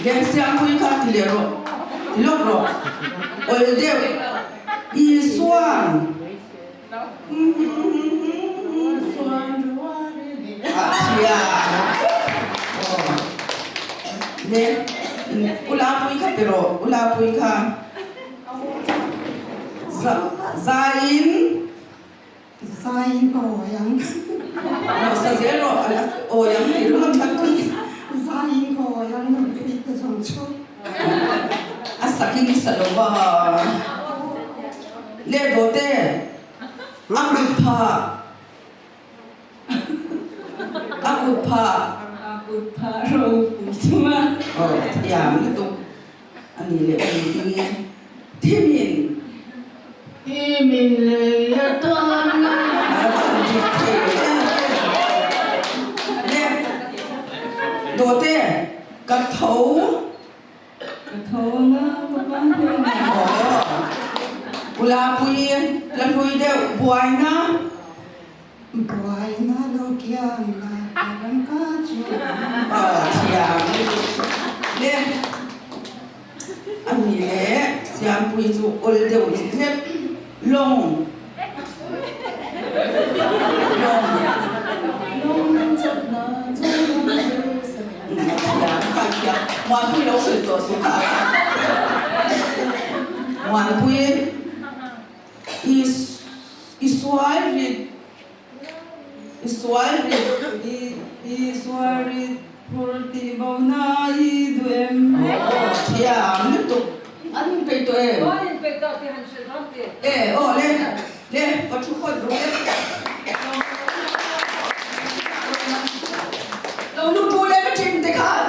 Leh Siampui kha ti leh rawh. Ti lawk rawh. Awl deuh. Isuan. Le Ulapui kha pe rawh Ulapui kha zaiin Zaiin ka awi ang. Rawh sa zel rawh a awi ang tih ringawt kha tui. Zaiin ka awi ang rawn phei ta zawng chu. A sakin i sa lo va. Le dawte a kut phah a kut phah a kut phah ropui chunga aw thiam lutuk a ni leh pui ding e thimin thimin lei a tawn a a van dik thei em em le. Dawte, ka tho. Ka tho anga ka pa hnenah. Aw. Ulapui, la hlui deuh, buaina. Buaina lo kiang la ka ram ka chu. Aw, thiam le. A ni le, Siampui chu awl deuh hlek lawng. Lawng. Lawng chawlhna chu Jerusalem. A thiam kha a thiam. Muanpui lo hrilh tawh suh kha. Muanpui i i sual rit i sual rit. I i sual rit phur tih bo na i duh em? Aw thiam lutuk. An inpeih tawh em? Aw an inpeih tawh tih han hrilh dawn ti. E aw le le ka thu phawt rawh le. Lo lut ru le ka thin te khan.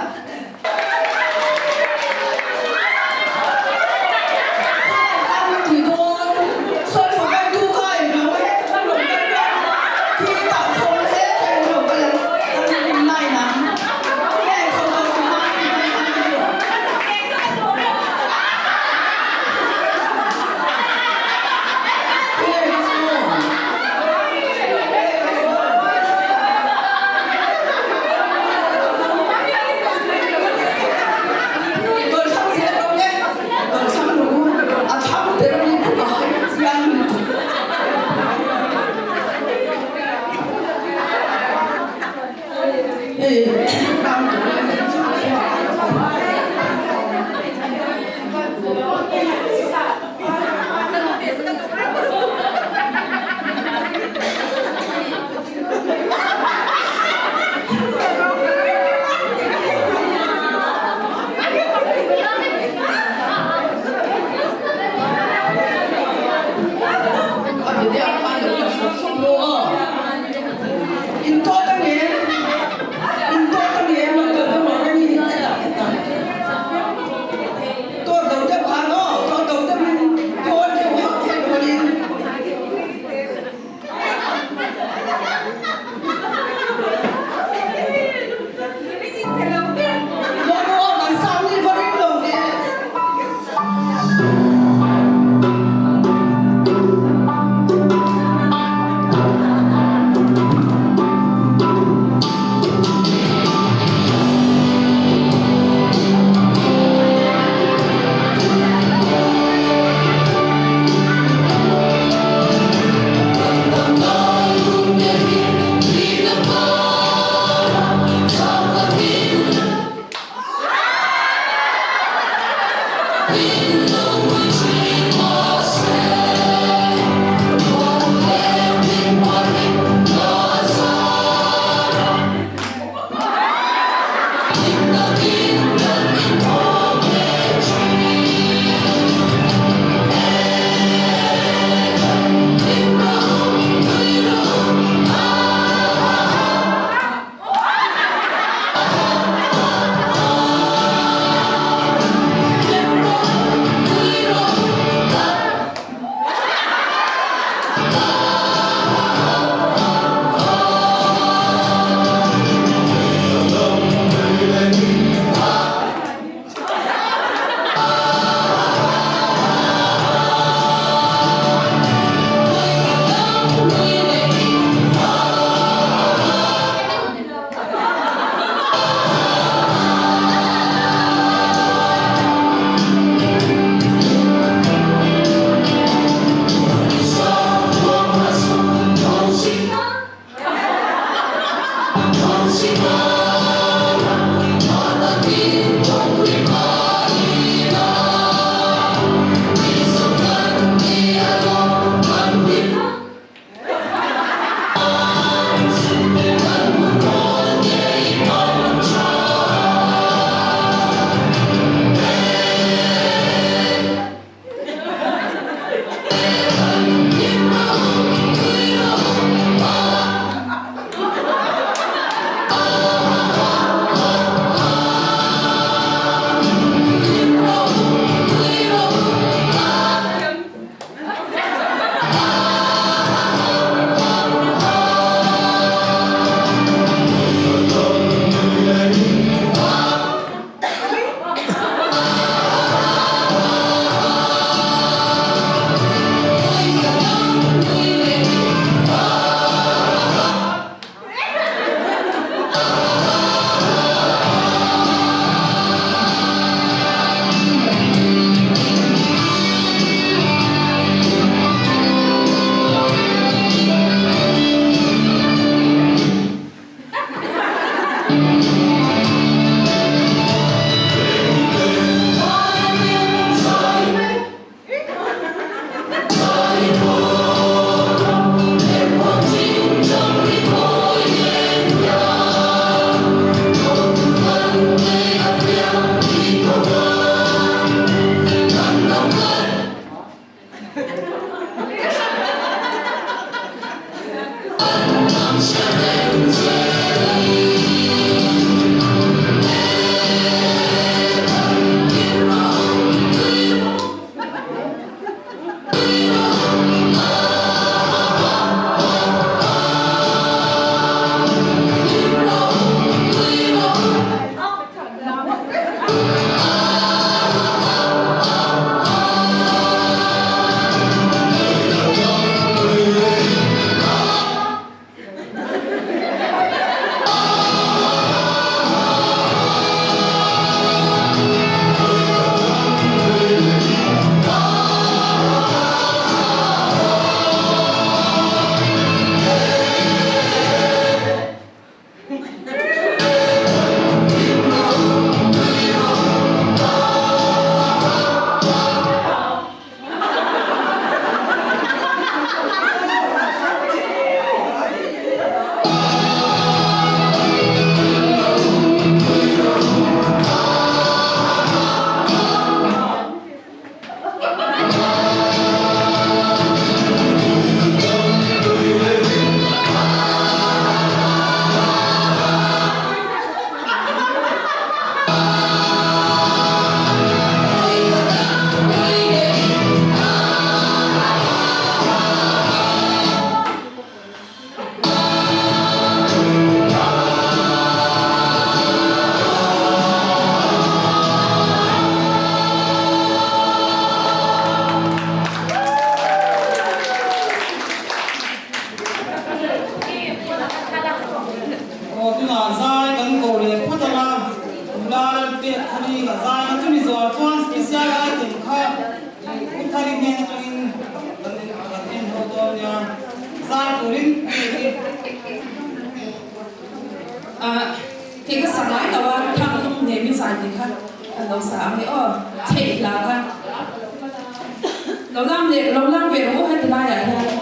Aw tunah zai kan ko leh phawt ang a, nula Lalpek thari ka zai ang a, chumi zawh chuan special item kha i u thari hnen atangin kan kan en ho dawn nia, zai turin pek i. Kei ka sa ngai lo a, thang lung nem i zai tih kha kan lo sa ang e aw, chheih hla kha lo lam leh lo lam ve rawh u heti laiah hian.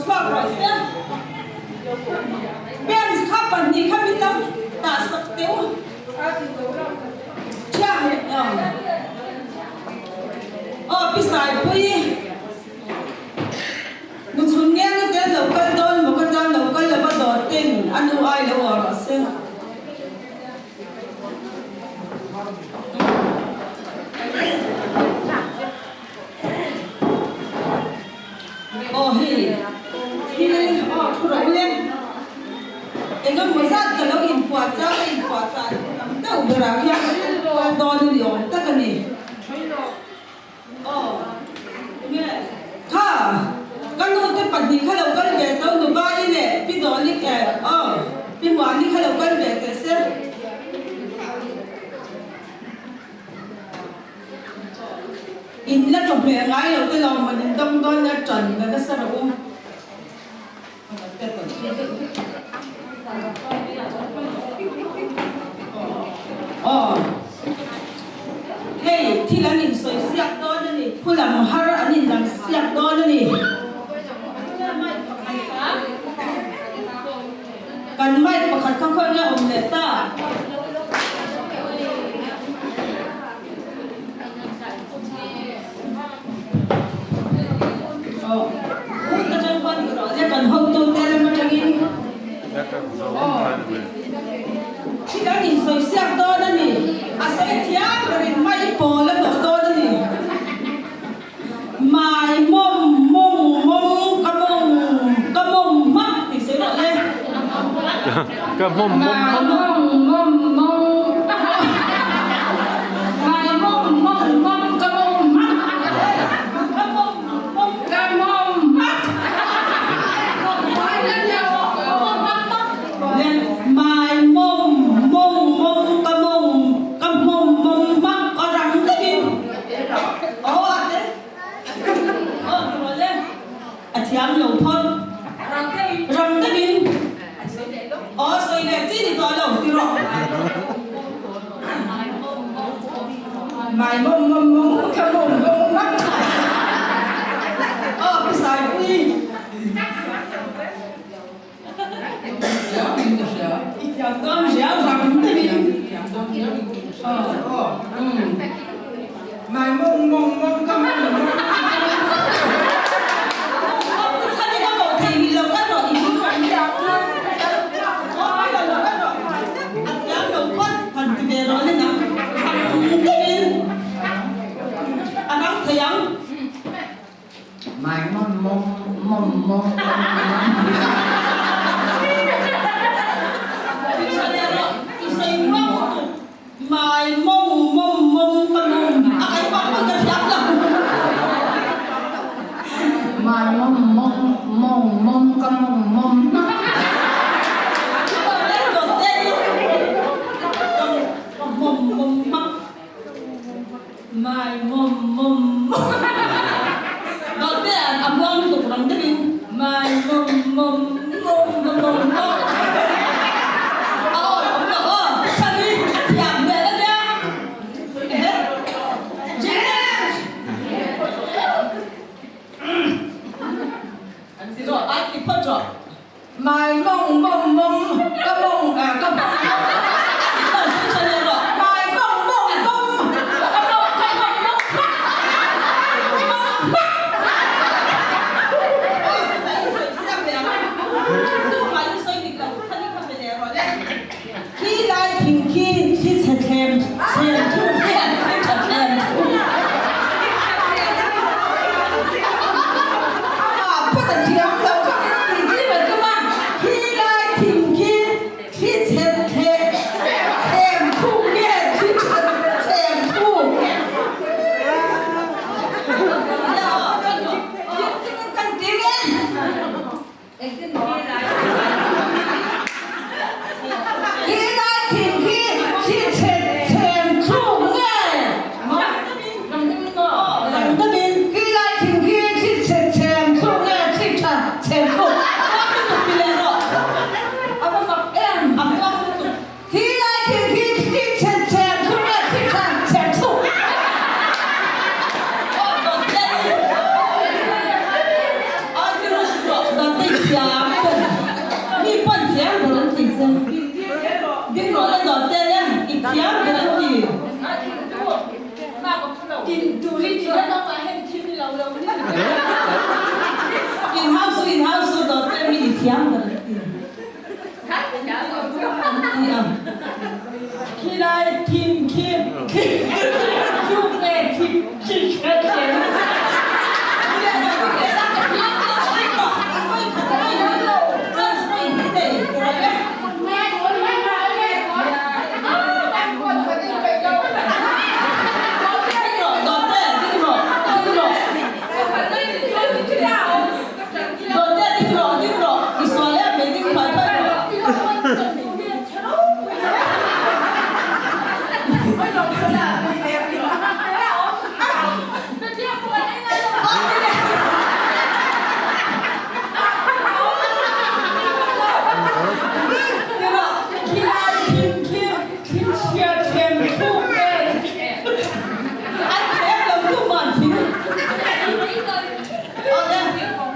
chhuak rawh se. Bench kha pahnih kha min lo dah sak teh u. Thiang leh ang. Aw Pi Saipui, nu chhun nge ni te an lo kal dawn maw ka tan lo kal lova dawr ten a nu ai lo aw rawh se. Aw hei thil aw thu ro le eng emaw zat ka lo inpuah chang a inpuah chah tam deuh berah khian kal dawn a ni awm tak a ni. Aw enge kha ka nu te pahnih kha lo kal ve to Nuva-i leh Pi Dawli eh aw Pi Muani kha lo kal ve teh se. In la chawhmeh ngai lo te lo man in dawng dawn nia tan la nasa rawh u. Aw hei thil an in sawi siak dawn a ni, phu lam har an in lam siak dawn a ni. Kan mic pakhat kha khawi nge awm leh ta? Aw, hun atang khuan i rawh le kan hotu te lam atangin aw thil an insawi siak dawn a ni, a sawi thiam berin mai pawl a hnawh dawn a ni. Mai mawm mawng mawng ka mawng ka mawm hmak tih sawi rawh le. Ka mawm mawm Mai mawng mawm mawng Mai mawng mawng mawng ka mawm hmak Ka mawm mawng ka mawm hmak Mai mawm mawng mawng ka mawng ka mawm mawm hmak a rang takin Aw a te aw tih le a thiam lo phawt rang takin aw sawi leh chi ni tawh lo ti rawh mai mawm mawm mawm kha mawm mawm mawm aw pi Saipui I thiam dawn riau rang deuhin. Mai mawng mawng mawng ka mawng mawng. Chhan ka koh thei ni lo ka rawh i bul kan thiam lo ka rawh a thiam lo phawt han ti ve rawh le nang rang deuhin a rang thei ang. Mai mawm mawm mawm mawm Mai mawng mawm mawm ka mawm a kai pah pawn ka thiam lo. Mai mawm mawng mawng mawm ka mawng mawm. Ka mawm mawm hmak. Mai mawm mawm mawm Dawt te a muang lutuk rang deuhin Mai mawm mawm mawm mawm mawm mawm A awi awm lo aw Chhan hi a thiam hmel a nia Ehe James An ti rawh ai ti phawt rawh. Mai mawng mawng mawng ka mawng ah ka mawng mawng Mai mawng mawng mawng ka mawng ka mawng mawng hmak mawng hmak. Tin turin i la naupang hian thil i lo lo ni. In hau su in hau su dawt te mi i thiam ber an ti. An ti a. Khilai thing khi thluk nge thing khi kher chen.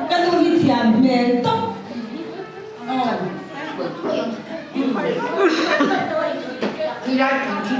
Ka nu hi thiam hmel tawp. Khilai thing khi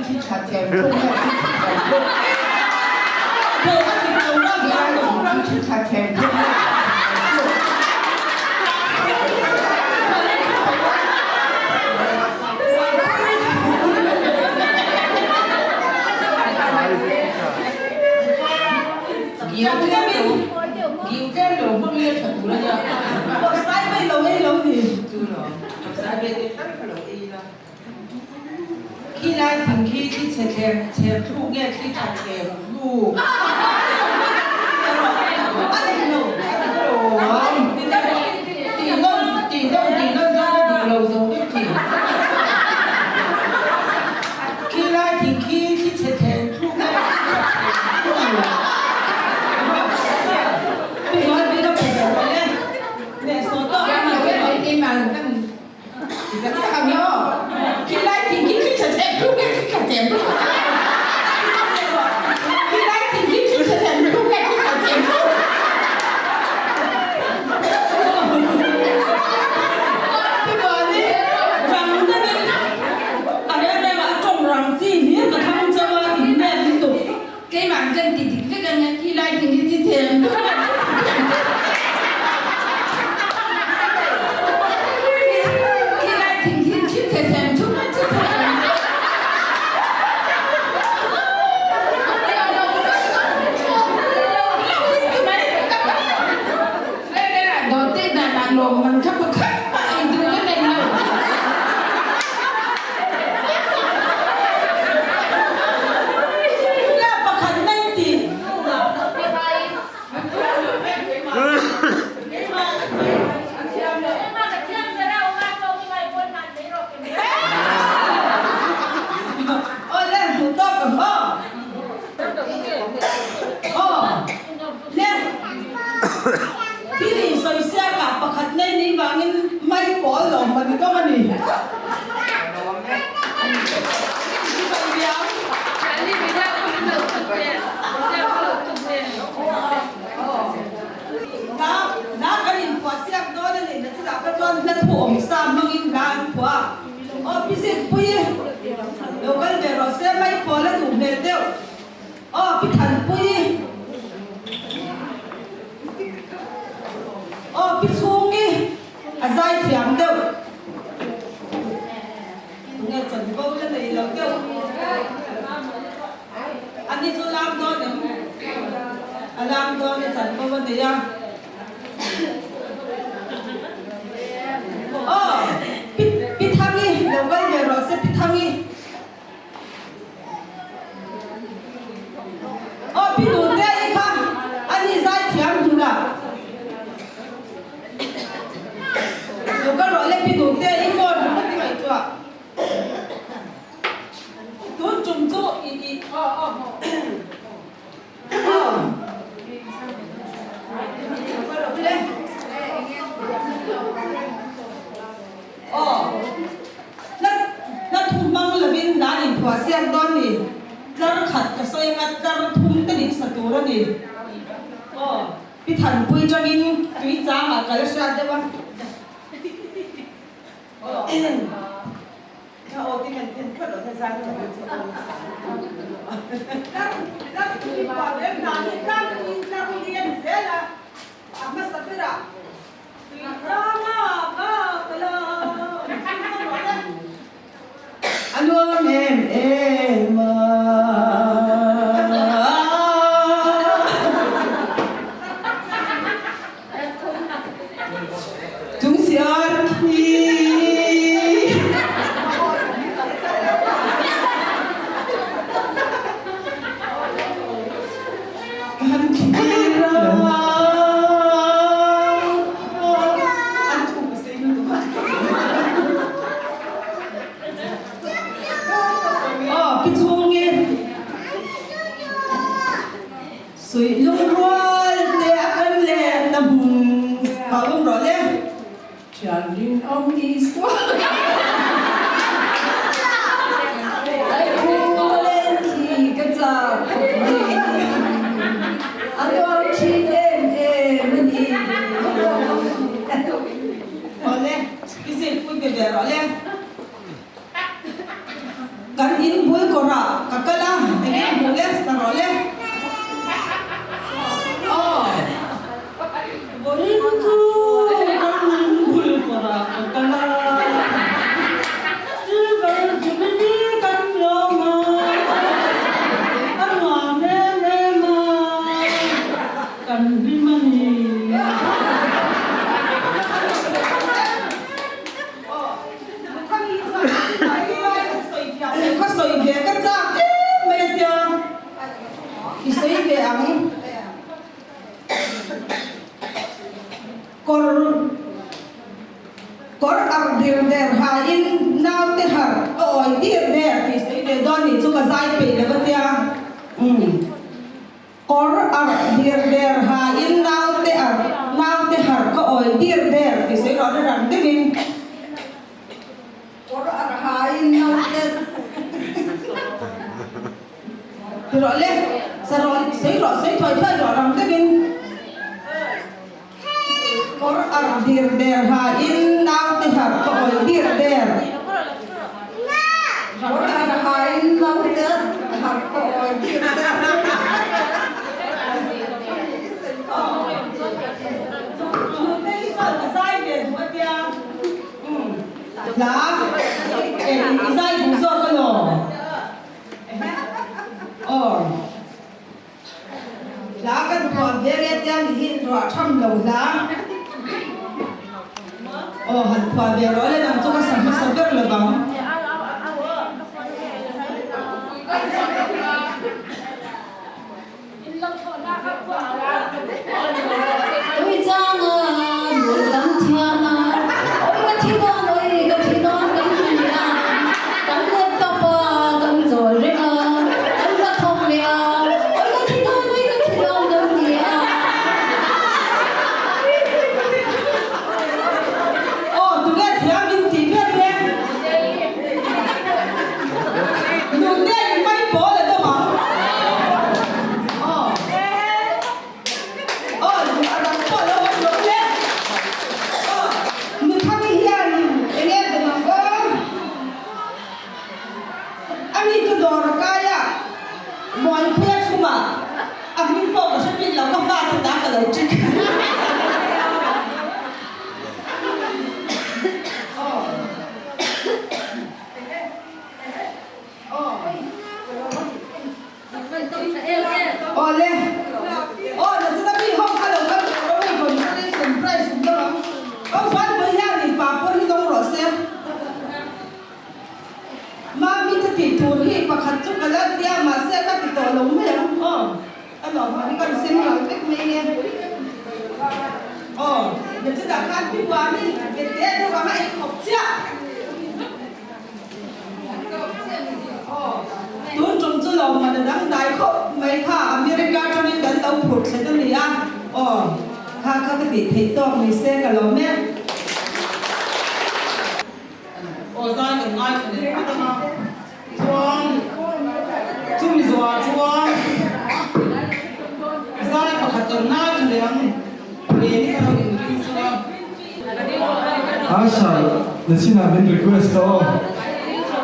thli chhe thlem chhem thluk nge thli tha chhem thluk? A dik lo, a dik lo. Tih nawn, tih nawn, tih nawn chuan a dik lo zo vek thin. Khilai thing khi thli chhe thlem thluk nge thli tha chhem thluk? Keimah kan ti dik vek ania khi lai thing hi chi them Khi lai thing hi chi the them thu na chi the them Dawt te dan ah lawm man kha pakhat mah ei duh ka nei lo. Nia pakhat mai ti. Awle duh tawk ka hmaw. Aw le thil in sawi siak ah pakhat nei ni vangin mai pawl lo ma ni dawng a ni. Hla kan inphuah siak dawn a ni na chutah kha chuan hla thu awm sa hmangin hla an phuah a. Aw pi Zikpui lo kal ve rawh se mai pawl a duh hmel deuh. Aw pi Thanpui. Aw pi Chhungi a zai thiam deuh. Tunge chanvo la nei lo deuh. Ani chu lam dawn em? A lam dawn e chanvo a nei a. Aw pi pi Thangi lo kal ve rawh se pi Thangi. Aw pi Nute i kha a ni zai thiam hlun a. Lo kal rawh le pi Nute i phone ringawt i ngaihtuah. Tun tum chu i i aw aw aw. Lo kal rawh le. Aw. Hla hla thu hmang lovin hla in phuah siak dawn ni. Tlar khat ka sawi anga tlar thum te nin sa tur a ni. Aw. Pi Thanpui tangin tui changah ka la hriat deuh a. Aw. A nuam em em a. Chung siar khi. Kan thlir a. An thu ka sei lutuk a. Aw, pi chhungin suih lungrual te a kan let na hmun a awm rawh le. Thian rinawm Isua. Ai khu len khi ka chak khawp mai. A nuam thin em em a ni. Awle. I zirpui be ve rawh le. Kan in bul kawrah ka kal a, eng em hmuh le sa rawh le. Aw. Vawiin chu kan in bul kawrah ka kal a, Silver Jubilee kan lawm a, a nuam em em a, kan hlim a ni. Ka sawi ve ka chak em mai a tia i sawi ve ang kawr kawr arh dir der hain naute harh ka awi dir der tih sawi ve dawn nih chu ka zai peih lo a tia umm. Kawr arh dir der ha in naute arh naute harh ka awi dir der ti sawi rawh ri rang deuhin. Kawr arh ha in naute Ti rawh le, sa rawh sawi rawh sawi thuai thuai rawh rang deuhin. Kawr arh dir der ha in naute harh ka awi dir der. Kawr arh ha in naute harh ka awi dir der. Nute hi chuan ka zai ve duh a tia. Hla i zai duh zawk alaw? Aw. Hla kan phuah ve nge tia ni hi ruah tham lo hla. Aw han phuah ve rawh le nang chu ka sa hmasa ber lo vang. Tui changa nul kan thian a, oi ka thi dawn oi ka thi dawn kan ti a, kan let tawp a kan chawl reng a, kan va thawk leh a, oi ka thi dawn oi ka thi dawn kan ti a. Aw tunge thiam in tih ber le? Nunte in mai pawl a dawm ang. Aw. Aw a dang pawh lo awm lo le. Aw Nuthami hianin enge dawm ang aw? Ani chu dawr a kai a, Muanpuia chhungah a hming pawh ka hre bik lo, ka fate ta ka lo ṭik. Awle, aw na chuna mi ho kha lo kal tawh rawh hei consolation prize awm deuh ang. Aw Vanpui hianin papawr hi dawng rawh se. Mami te tih tur hi pakhat chu ka la tia mahse ka ti tawh lo mai ang aw. A lawm ang kan sem lo vek mai nge. Aw, na chutah khan pi Buani te te deuh ang a ei khawp chiah. Tun tum chu lo hman a dang dai khawp mai kha America atangin kan lo phur thlen a ni a, aw kha kha ka tih theih tawk ni se ka lawm e. Aw zai kan ngaithla leh phawt ang a, chuan chumi zawhah chuan zai pakhat kan ngaithla leh ang, Reni kha lo inring sela. Asha, na chinah min request ka aw.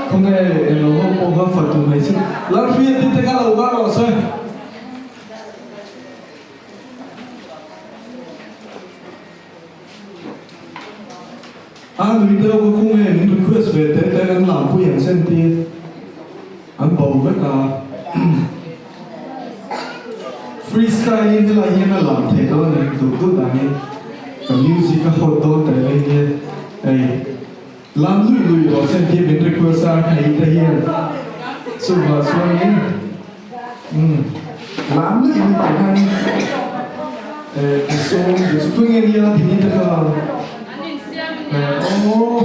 Khawnge englo ho pawh kha fatu hmeichhe Lalhriati te kha lo kal rawh se. A nui deuh ka khung e min request ve teh te kan lampui ang sen ti an bo vek a freestyle in helai hian a lam theih dawn a ni duh duh danin ka music a hot dawn teh mai nia hei lam lui lui rawh sen ti min request a hei te hian chuvah chuanin Umm lam lui lui tih khan eh ka sawm duh chu khawi nge nia tih ni te kha eh aw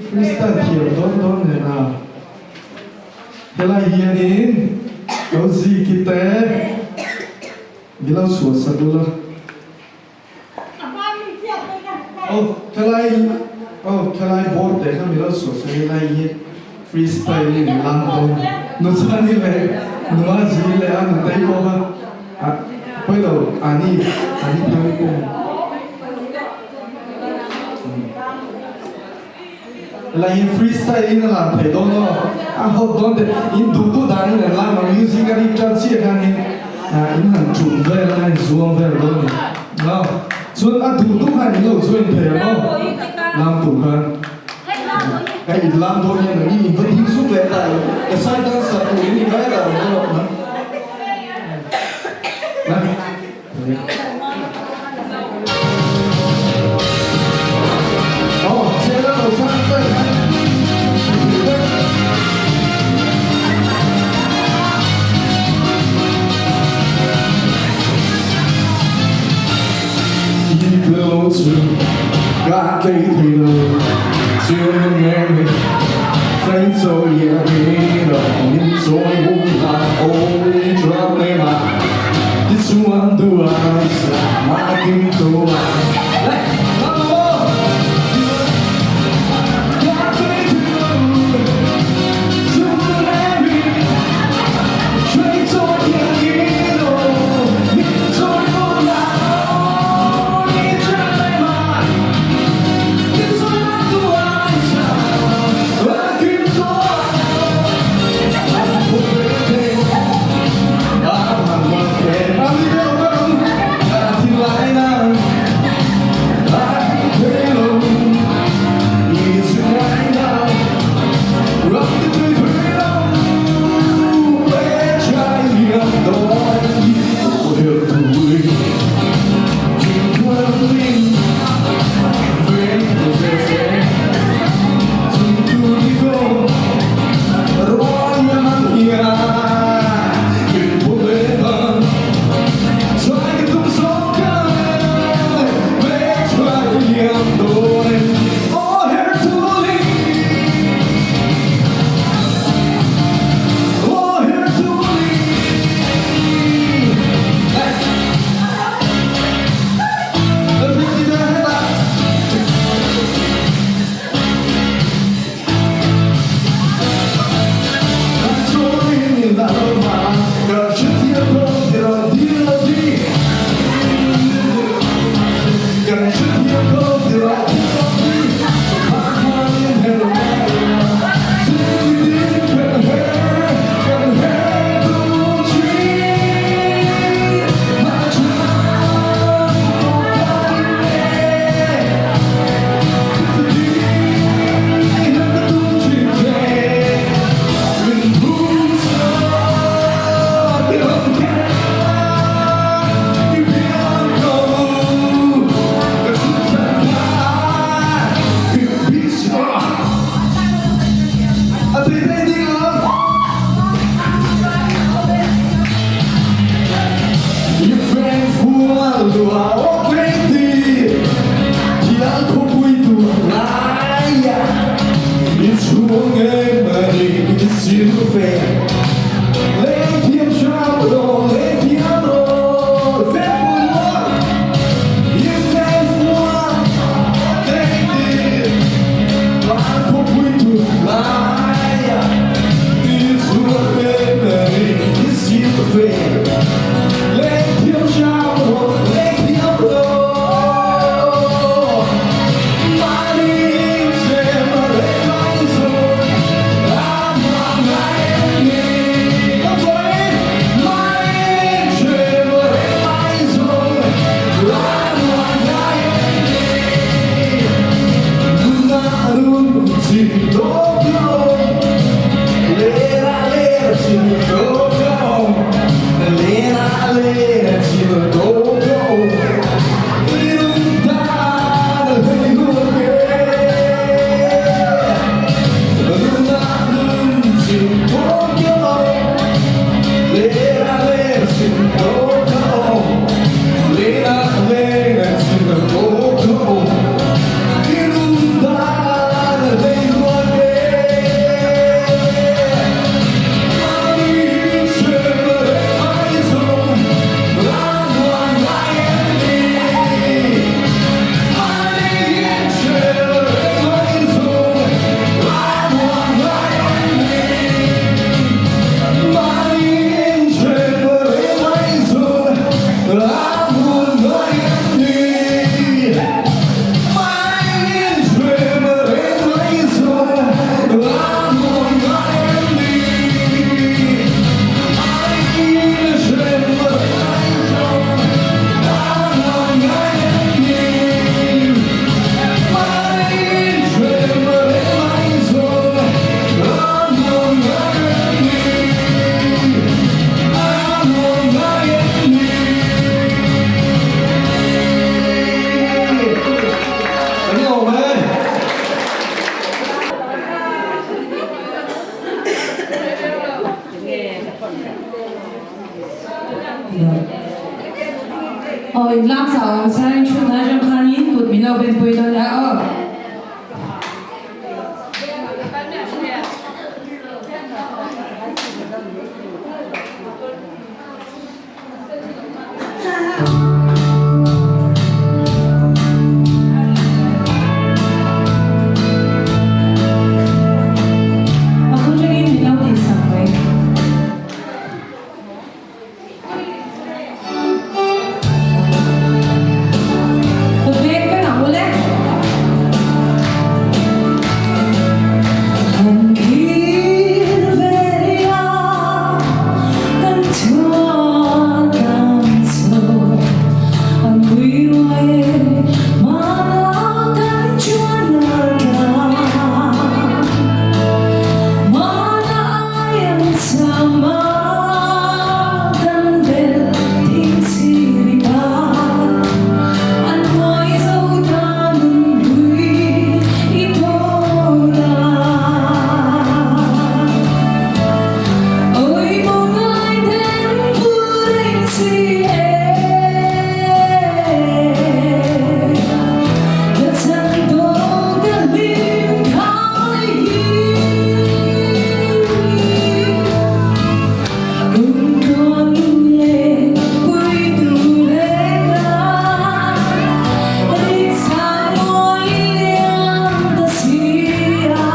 freestyle thiam dawn dawn nen a helai hianin lo ziki te mi lo chhuah sak ula. Aw khelai aw khelai bawr teh kha mi lo chhuah sak helai hi freestyle in lam dawn nu chhani leh nula zi leh a nutei pawh kha ah pawi lo ani ani thar pawh helai hi freestyle in a lam theih dawn aw a hot dawn teh in duh duh dan in an lam ang music a rik tan chiah khan in ah in han tum vel a in zuam vel dawn a ni aw chuan a duh duh khan in lo join thei ang aw lam tur khan hei in lam dawn hian ang i in va ding zuk leh ta lo ka side dancer tur in in ngai ta lo dawn a na. Aw inlak chau ang chuan thut na atang khanin kut min lo ben pui dawn nia aw. A khu tangin min lo tihsak mai. Kut vek vek ang ule. Han khir ve a kan chuan kan chu an pui ruai e mana kan chuan a tla mana ai an cham a kan bel thing chiri par an mawi zo ta nun hlui i thawn a. Ôi một ngày thêm vui anh chị em Thật chẳng có cả lim khai Cùng con lệ vui từ lệ ta Lịch xa môi liang ta si a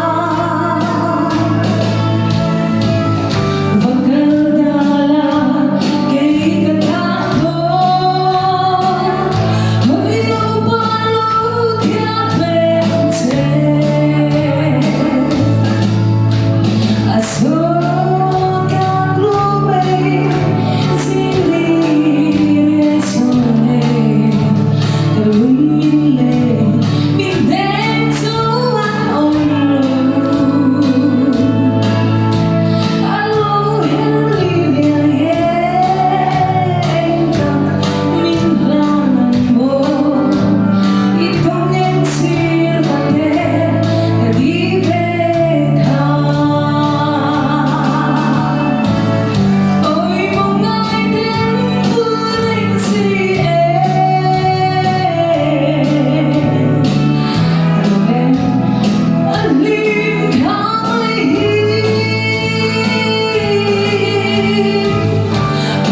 Va kal ta la kei ka tan thawn Hoi lo pa lo thiam ve ang che A sawn kak lu mei zing li re chawn e Ka lung min le min den chu an awm lo A lo her li ve eng tak min hlan ang maw I tawng em chhir va te ka di ve tha Ôi một ngày đến vui anh chị em Em a lim khai hi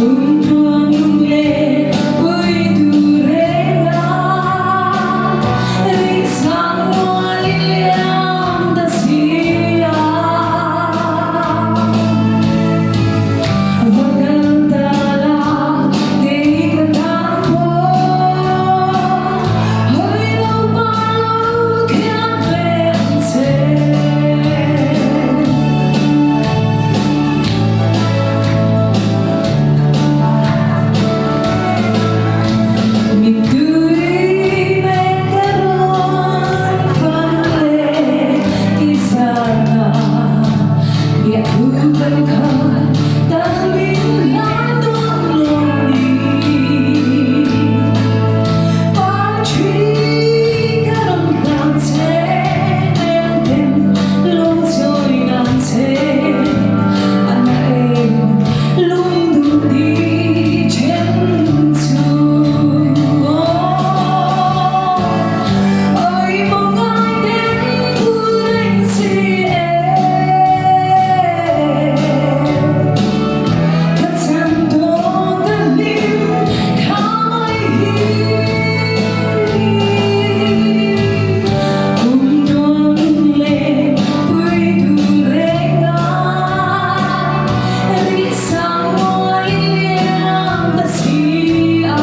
Kum tluang lung le pui tu reng a Ri sang mual i liam ta si a Va kal ta la kei ka tan pawh Hoi lo pa lo khiang ve ang che. Mittui nen ka rawn fan leh i zana Biak thu kan khat tan min hlan dawn lawm ni Par thi ka rawn hlan che em tem lo chawi nan che A na em lung duh ti then chu Ôi mong ai đến vui anh chị em Thật chẳng có ta lim kha mai hi Kum tuang lung le pui tu reng a Ri sang mual i liam ta si a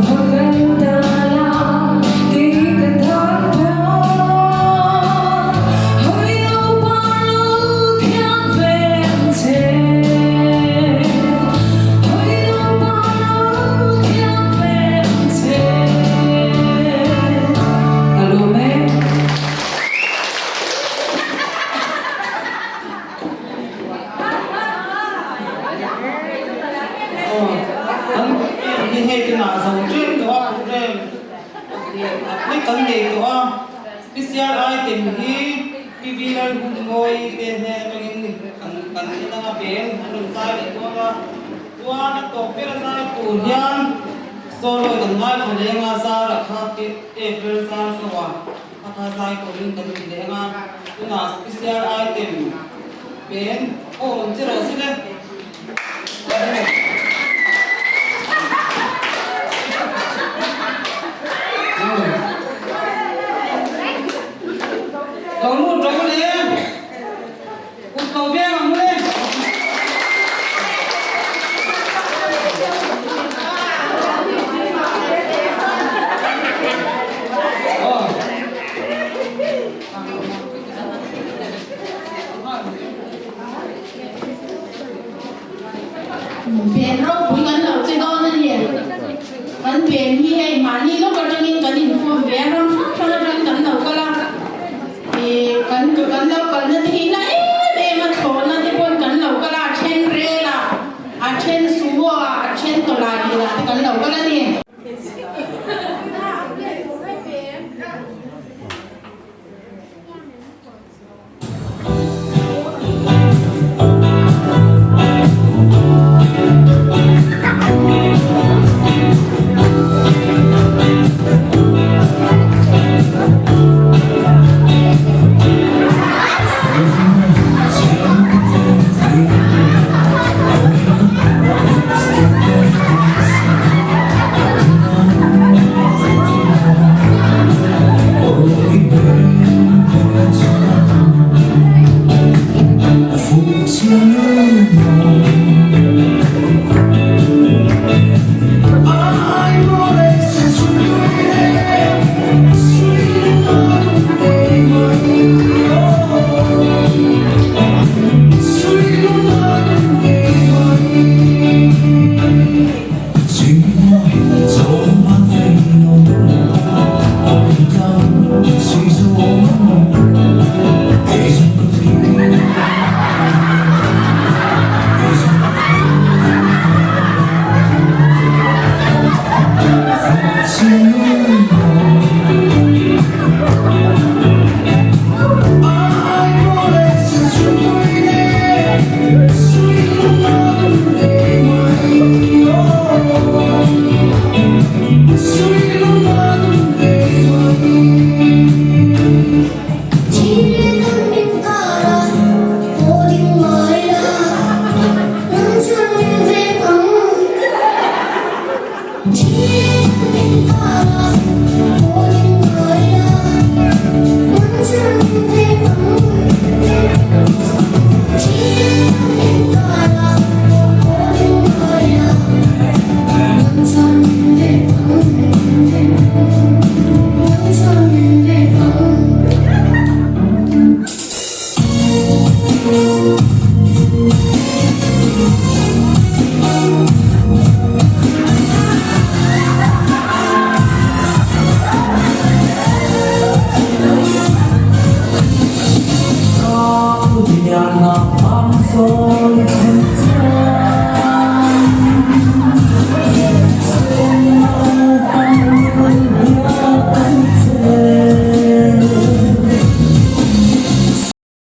Va kal ta la kei ka tan pawh Hoi lo par lo thiang ve ang che Hoi lo par lo thiang ve ang che Ka lawm e. Aw, kan hi hei te ngah zo ṭem tawh a, ṭem lek kan nei tawh a, special item hi PV Lalhunmawi te hnen atangin kan kan. Kan en anga bel an rawn zai leh dawn a, chuan a tawp ber a zai tur hian solo kan ngaithla leh anga zar a kha April zar zo a a kha zai turin kan ti leh anga tunah special item pen aw rawn che rawh se le. Lo lut rawh u le. Kut lo veng ang le. Pen ropui kan lo che dawn a ni. Kan pen hi hei mahni lawk atangin kan inform ve a, ram hrang hrang atangin kan lo kal a. Ih kan kan lo kalna te hi na em em a thlawhna te pawn kan lo kal a, a then rel a, a then sumo a, a then tawlai lir ah te kan lo kal a ni.